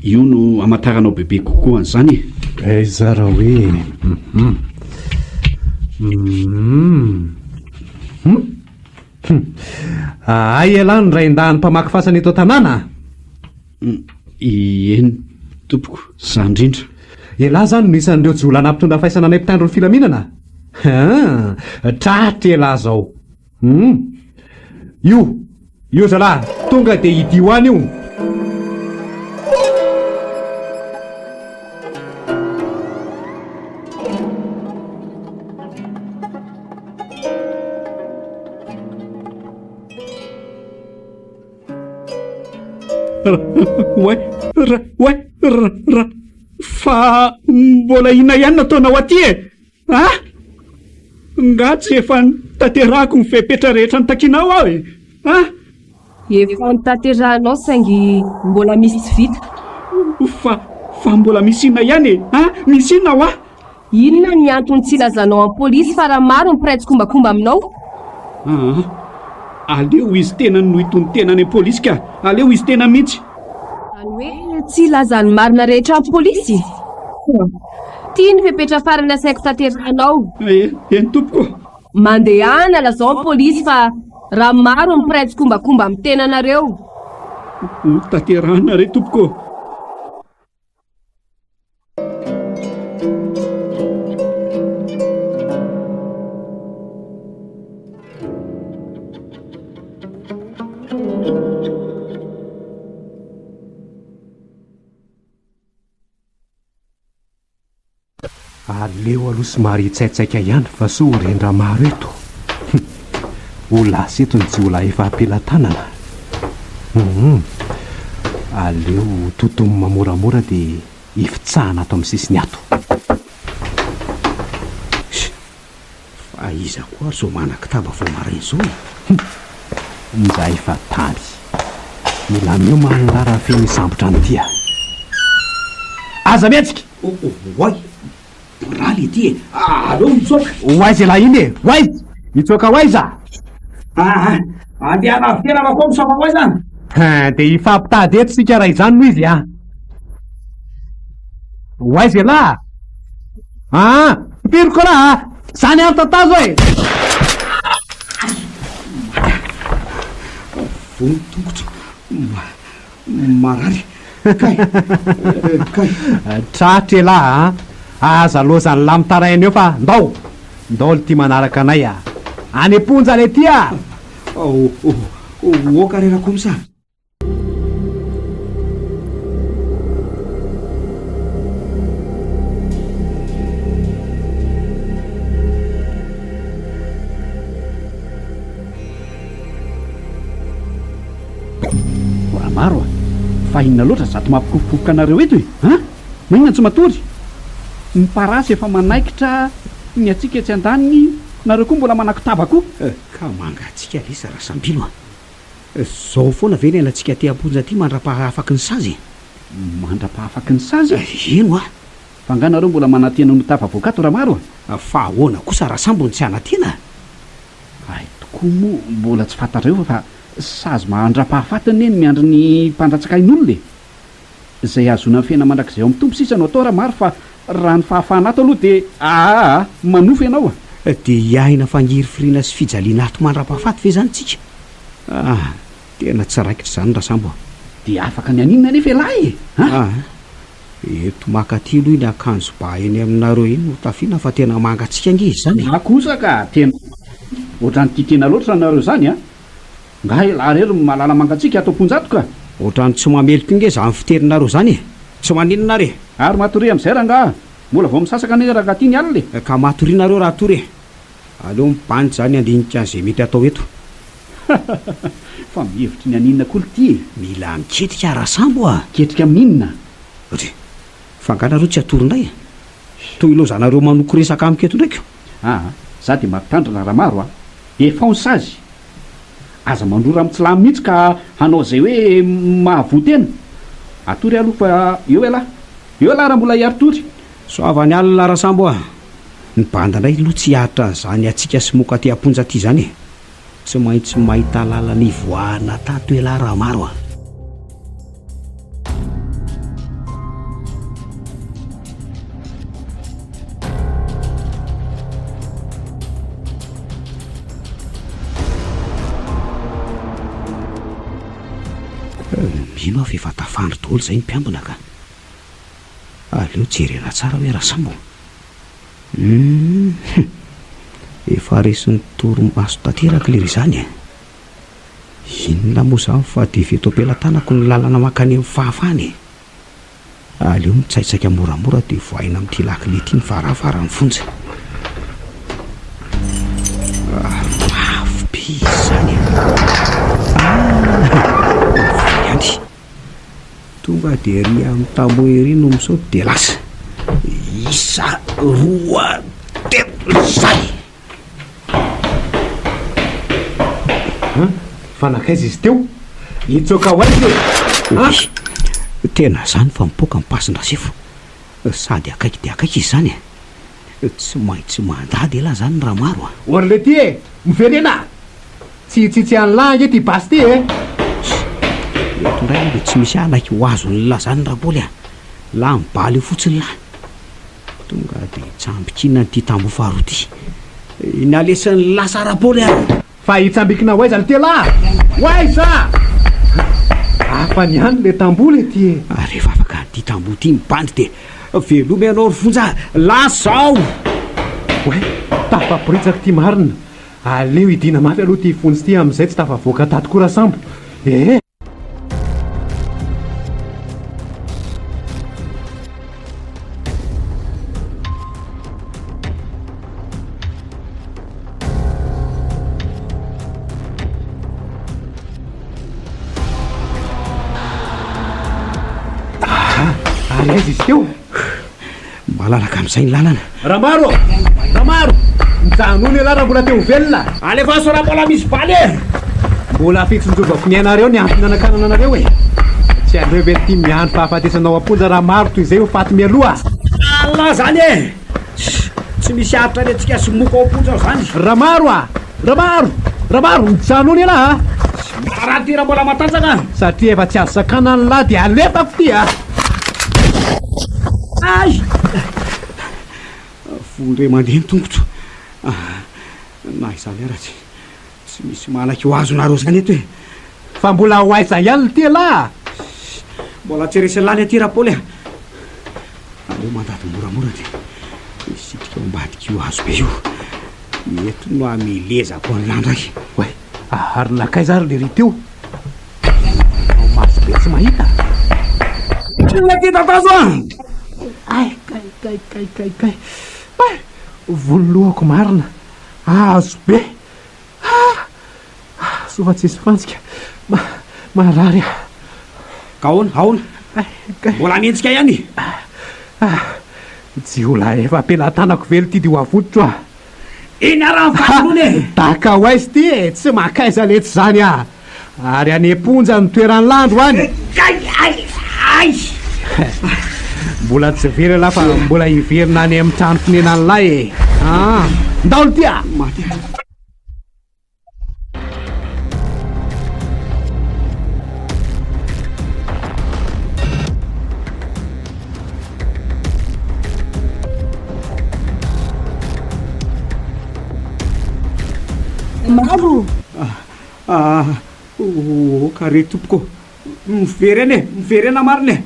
io no hamantaranao bebe kokoa an'izany e. Aiza raha hoe. Humm. Humm. Humm. Hum. Hay ialahy no rain-dahiny mpamaky fasana eto an-tanàna a! Eny tompoko, za indrindra. Ialahy izany no isan'ireo jiolahy nampitondra faisana anay mpitandro ny filaminana? Haa! Tratra ialahy izao. Hum! Io! Io zalahy! Tonga dia hidio any io! Oay, ra, oay, ra, ra, fa mbola inona ihany no ataonao aty e? A! Nga tsy efa notanterahako ny fepetra rehetra notakianao aho e? A! Efa notanterahanao saingy mbola misy tsy vita. Fa, fa mbola misy inona ihany e? A! Misy inona hoa? Inona ny antony tsy ilazanao amin'ny polisy fa raha maro ny mpiray tsikombakomba aminao? Aa, aleo izy tenany no hitono-tena any amin'ny polisy ka! Aleo izy tena mihitsy! Izany hoe tsy hilaza ny marina rehetra amin'ny polisy? Ity ny fepetra farany asaiko tanterahanao. Eny tompoko. Mandehana lazao amin'ny polisy fa raha maro ny mpiray tsikombakomba amin'ny tenanareo. Ho tanterahana re tompoko. Aleo aloha somary hitsaitsaika ihany fa soa ho ren-dRamaro eto. Ho lasa eto ny jiolahy efa am-pelatanana. Hum. Aleo totomina moramora dia hifitsahana ato amin'ny sisiny ato. Fa iza koa ary zao manan-kitaba vao maraina izao e? Hum! Izahay fa tany. Mila miomana lahy raha feno hisambotra an'ity a! Aza mihetsika! Oay! Raly ity e! Aleo mitsoaka! Ho aiza ialahy iny e? Ho aiza? Hitsoaka ho aiza? Aa! Andeha hanavy tena Rakoto fa ho aiza? Hein! Dia hifampitady eto isika raha izany no izy a! Ho aiza ialahy? Aa! Piriko raha a! Zany ary tatazo e! Voa ny tongotro. Marary. Kay! Kay! Tratra elah a! Aza lozan'lah mitaraina eo fa ndao! Ndao lty manaraka anay a! Any am-ponja lety a! Oka re Rakomsa a! Ramaro a! Fa inona loatra zato mampikofokofoka anareo eto e? An? Maninona tsy matory? Ny parasy efa manaikitra, ny antsika etsy andaniny, nareo koa mbola manakotaba koa. Ka mangatsiaka lesy Rasambilo a! Zao foana ve ny alantsika aty am-ponja aty mandra-pahafaky ny sazy e? Mandra-pahafaky ny sazy? Eny hoa! Fa nga nareo mbola manantena ho tafavoaka ato Ramaro a? Fa ahoana kosa Rasambo no tsy hanantena? Hay tokoa moa mbola tsy fantatrareo fa sazy mandra-pahafaty anie ny miandry ny mpandatsaka ain'olona e! Izay hahazoana ny fiainana mandrakizay ao amin'ny Tompo sisa no atao Ramaro fa raha ny fahafahana ato aloha dia aa manofy ianao a! Dia hiaina fangirifiriana sy fijaliana ato mandra-pahafaty ve izany tsika? Ah! Tena tsy raikitra izany Rasambo a! Dia afaka ny haninona anefa ialahy e! A! Ah! Eto maka aty aloha iny akanjo ba eny aminareo iny no tafiana fa tena mangatsiaka ange izy izany e! Za kosa ka tena ohatran'ny tia tena loatra nareo izany a! Nga elah rery no mahalala mangatsiaka ato am-ponja ato ka! Ohatran'ny tsy mamely koa nge izany fiteninareo izany e! Tsy maninona ary e! Ary matoria amin'izay rangaha! Mbola vao misasaka anie rangaha ty ny alina e! Ka matoria nareo raha hatory e! Aleo mibanjy zany handinika an'izay mety hatao eto. Fa mihevitry ny haninona koa lty e! Mila miketrika Rasambo a! Miketrika amin'inona? Ry! Fa angaha nareo tsy hatory indray e? Toy ilaozanareo manoko resaka amiko eto indray ko! Aa! Za dia mampitandrina Ramaro a! Efao ny sazy! Aza mandrora amin'ny tsy lany mihitsy ka hanao izay hoe mahavoa tena! Atory aloha fa eo ialahy! Eo ialahy raha mbola hiari-tory! Soava ny alina Rasambo a! Ny banda indray aloha tsy hiaritra an'izany hatsiaka sy moka aty am-ponja aty izany e! Tsy maintsy mahita lalana hivoahana tato elah Ramaro a! Mino aho fa efa tafandry daholo izay ny mpiambina ka! Aleo jerena tsara hoe Rasambo. Humm. Efa resin'ny torimaso tanteraka lery izany e. Inona moa izany fa dia efa eto am-pelatanako ny lalana mankany amin'ny fahafahana e. Aleo mitsaitsaika moramora dia vohaina amin'ity lakile ity ny varavaran'ny fonja. Mafy be izy izany e. Ah, voa ihany. Tonga dia ery amin'ny tamboho ery no misaoty dia lasa. Isa roa telo zay! An! Fa nankaiza izy teo? Hitsoaka ho aiza e? An! Tena zany fa mipoaka ny pasin-dRasefo. Sady akaiky dia akaiky izy izany e! Tsy maintsy mandady elah zany Ramaro a! Or letia e! Miverena! Tsy hitsitsy an'lah ange ty basy ty e! Eto indray aloha dia tsy misy hanaiky ho azon'lah zany Rapaoly a! Lah mibaly eo fotsiny lah! Tonga dia tsambikina an'ity tamboho faharoa ity. Ny alesan'ny lasa Rapaoly a! Fa hitsambikina ho aiza lty lah? Ho aiza? Hafa ny any le tamboho lety e! Rehefa afaka an'ity tamboho ity ny bandy dia veloma ianao ry Fonja a! Lasa aho! Oay! Tafaporitsaka ity marina! Aleo hidiana mafy aloha ity fonja ity amin'izay tsy tafavoaka tato koa Rasambo. Ee! Ary aiza izy teo? Malalaka amin'izay ny lalana. Ramaro! Ramaro! Mijanona ialahy raha mbola te ho velona! Alefaso raha mbola misy bala e! Mbola fitsinjovako ny ainareo ny antony nanakanana anareo e! Tsy aleo ve ity miandry fahafatesana ao am-ponja Ramaro toy izay ho faty mialoha? Allah zany e! Tsy misy aritra any antsika sy moka ao am-ponja ao zany! Ramaro a! Ramaro! Ramaro! Mijanona ialahy a! Raha ty raha mbola matanjaka! Satria efa tsy azo sakanana ny lahy dia alefako ty a! Ay! Fondre mandeha ny tongotro. Na izany ara tsy tsy misy malaky ho azonareo izany eto e. Fa mbola ho aiza ihany ity elah a? Mbola tsy resin'ny lany aty Rapaoly a. Aleo mandady moramora dia misitrika ao ambadik'io hazo be io. Eto no hamelezako an'lah ndray. Oay, ary nankaiza ary lery teo? Manao maso be tsy mahita. Inona ty tatazo a? Ay, kay, kay, kay, kay, kay. Ay, volohako marina. Azo be. Ah, soa fa tsisy fantsika. Ma, marary aho. Ka ahoana, ahoana? Ay, kay. Mbola hanenjika ihany? Ah, jiolahy efa am-pelatanako velona ity dia ho avototro aho. Eny ara ny faharoana e! Daka ho aiza ity e! Tsy mankaiza letsy izany ah! Ary any am-ponja ny toeran'i Landro any! Ay! Ay! Ay! Mbola tsy very ialahy fa mbola hiverina any amin'ny trano fonenan'lahy e! Ah! Ndao ity ah! Maty. Maro. Ah, oka re tompoko. Miverena e, miverena marina e.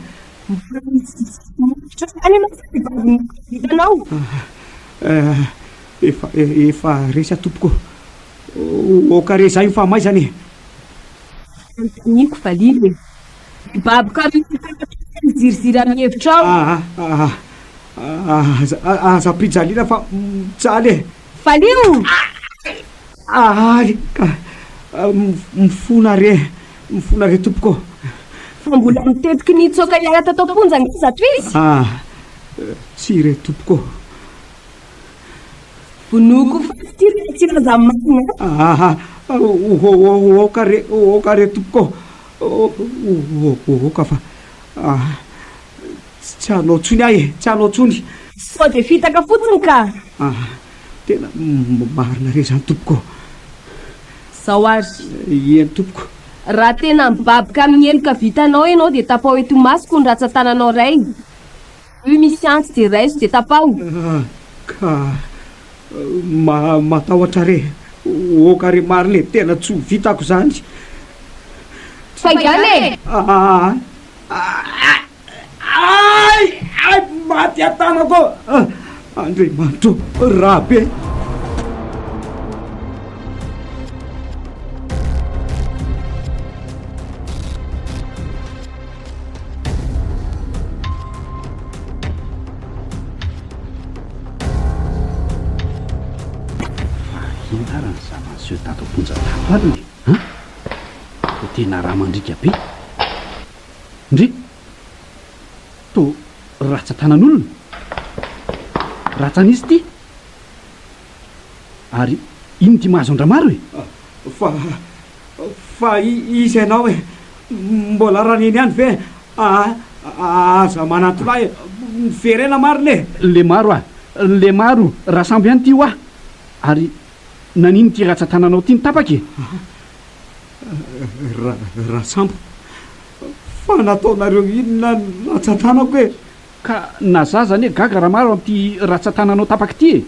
Hitanao. Ah, efa efa resy aho tompoko. Oka re zay famaizana e. Anontaniako valino e. Mibaboka amin'ny miziriziry amin'ny hevitrao. Ah, ah, ah, aza, aza ampijaliana fa mijaly e. Valio! Ah, ka mifona re, mifona re tompoko. Fa mbola mitetiky ny hitsoaka hiala tato am-ponja angaha zato izy? Ah, tsia re tompoko. Vonoiko ho faty ity raha tsy hilaza ny marina. Ah, aoka re, aoka re tompoko ô, aoka fa tsy hanao intsony aho e, tsy hanao intsony. Sao dia fitaka fotsiny ka. Ah, tena marina re izany tompoko ô. Izao ary. Eny tompoko. Raha tena mibaboka amin'ny heloka vitanao ianao dia tapaho eto imasoko ny ratsan-tananao iray. Io misy antsy dia raiso dia tapaho. Ka ma matahotra re. Oka re marina e, tena tsy ho vitako izany. Faingàna e! Aa Ay! Ay! Maty an-tanako! Andriamanitro, rà be! Fa inona ary ny zava-niseho tato am-ponja tato alina e? An? Toa tena rà mandriaka be. Ndry! Toa ratsan-tanan'olona? Ratsan'iza ity? Ary inona ity mahazo an-dRamaro e? Fa Fa iza ianao e? Mbola Raneny ihany ve? Aa aza manantona ahy e! Miverena marina e! Lemaro a! Lemaro, Rasambo ihany ity hoa! Ary nanino ity ratsan-tananao ity no tapaka e? Ra, Rasambo, fa nataonareo inona ny ratsan-tanako e? Ka na za aza anie gaga Ramaro amin'ity ratsan-tananao tapaka ity e!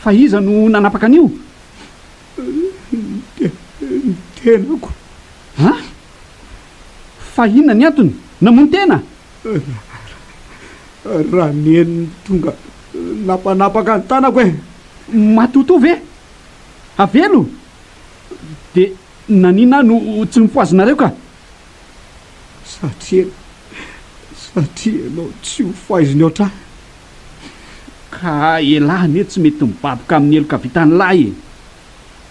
Fa iza no nanapaka an'io? Ny tenako. An? Fa inona ny antony? Namono tena? Raha neny no tonga nampanapaka ny tanako e! Matotoa ve? Avelo? Dia. Naninona aho no tsy nofohazinareo ka? Satria, satria ianao tsy ho faiziny ohatr'ahy. Ka elah anie tsy mety mibaboka amin'ny heloka vitan'lah e!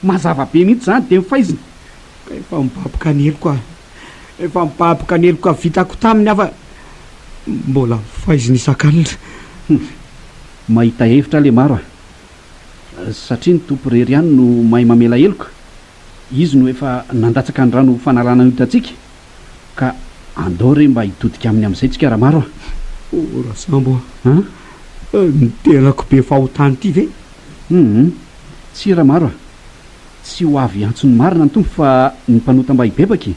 Mazava be mihitsy izany dia mifaizina. Ka efa mibaboka ny heloka aho. Efa mibaboka ny heloka vitako taminy aho fa mbola faiziny isak'alina. Hum. Mahita hevitra aho lemaro a! Satria ny Tompo irery ihany no mahay mamela heloka, Izy no efa nandatsaka ny rano ho fanalana ny otantsika, ka andao re mba hitodika Aminy amin'izay tsika Ramaro a! O Rasambo a! An? Ny tenako be fahotana ity ve? Hum. Tsia Ramaro a! Tsy ho avy hiantso ny marina ny Tompo fa ny mpanota mba hibebaka e!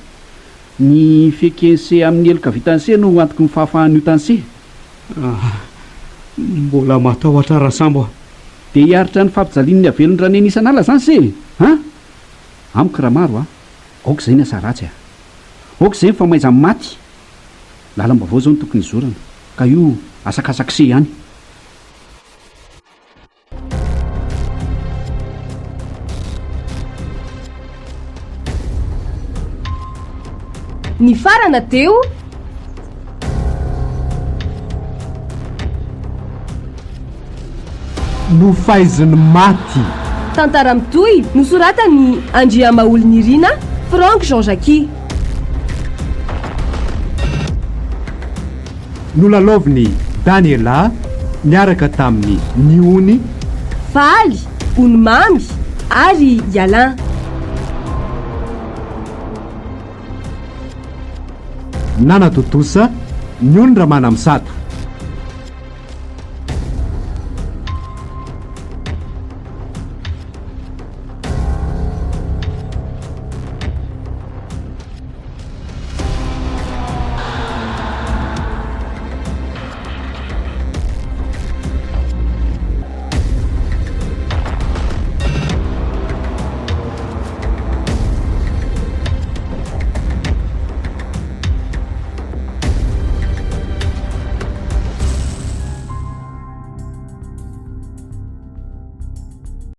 Ny fieken'se amin'ny heloka vitan'se no antoky ny fahafahan'ny otan'se. Ah! Mbola matahotra Rasambo a! Dia hiaritra ny fampijalian'ny avelon-dRaneny isan'ala izany se e! An! Amiko Ramaro a! Aoka izay ny asa ratsy a! Aoka izay ny famaizan'ny maty! Lalam-baovao izao no tokony hizorana, ka io asakasak'se ihany. Nifarana teo. Nofaizin'ny maty. Tantara mitohy nosoratan'i Andriamaholinirina Franck Jean Jacques. Nolalaovin'i Daniela niaraka tamin'i Niony. Faly, Onimamy ary i Alain. Nanatontosa, Niony Ramanamisata.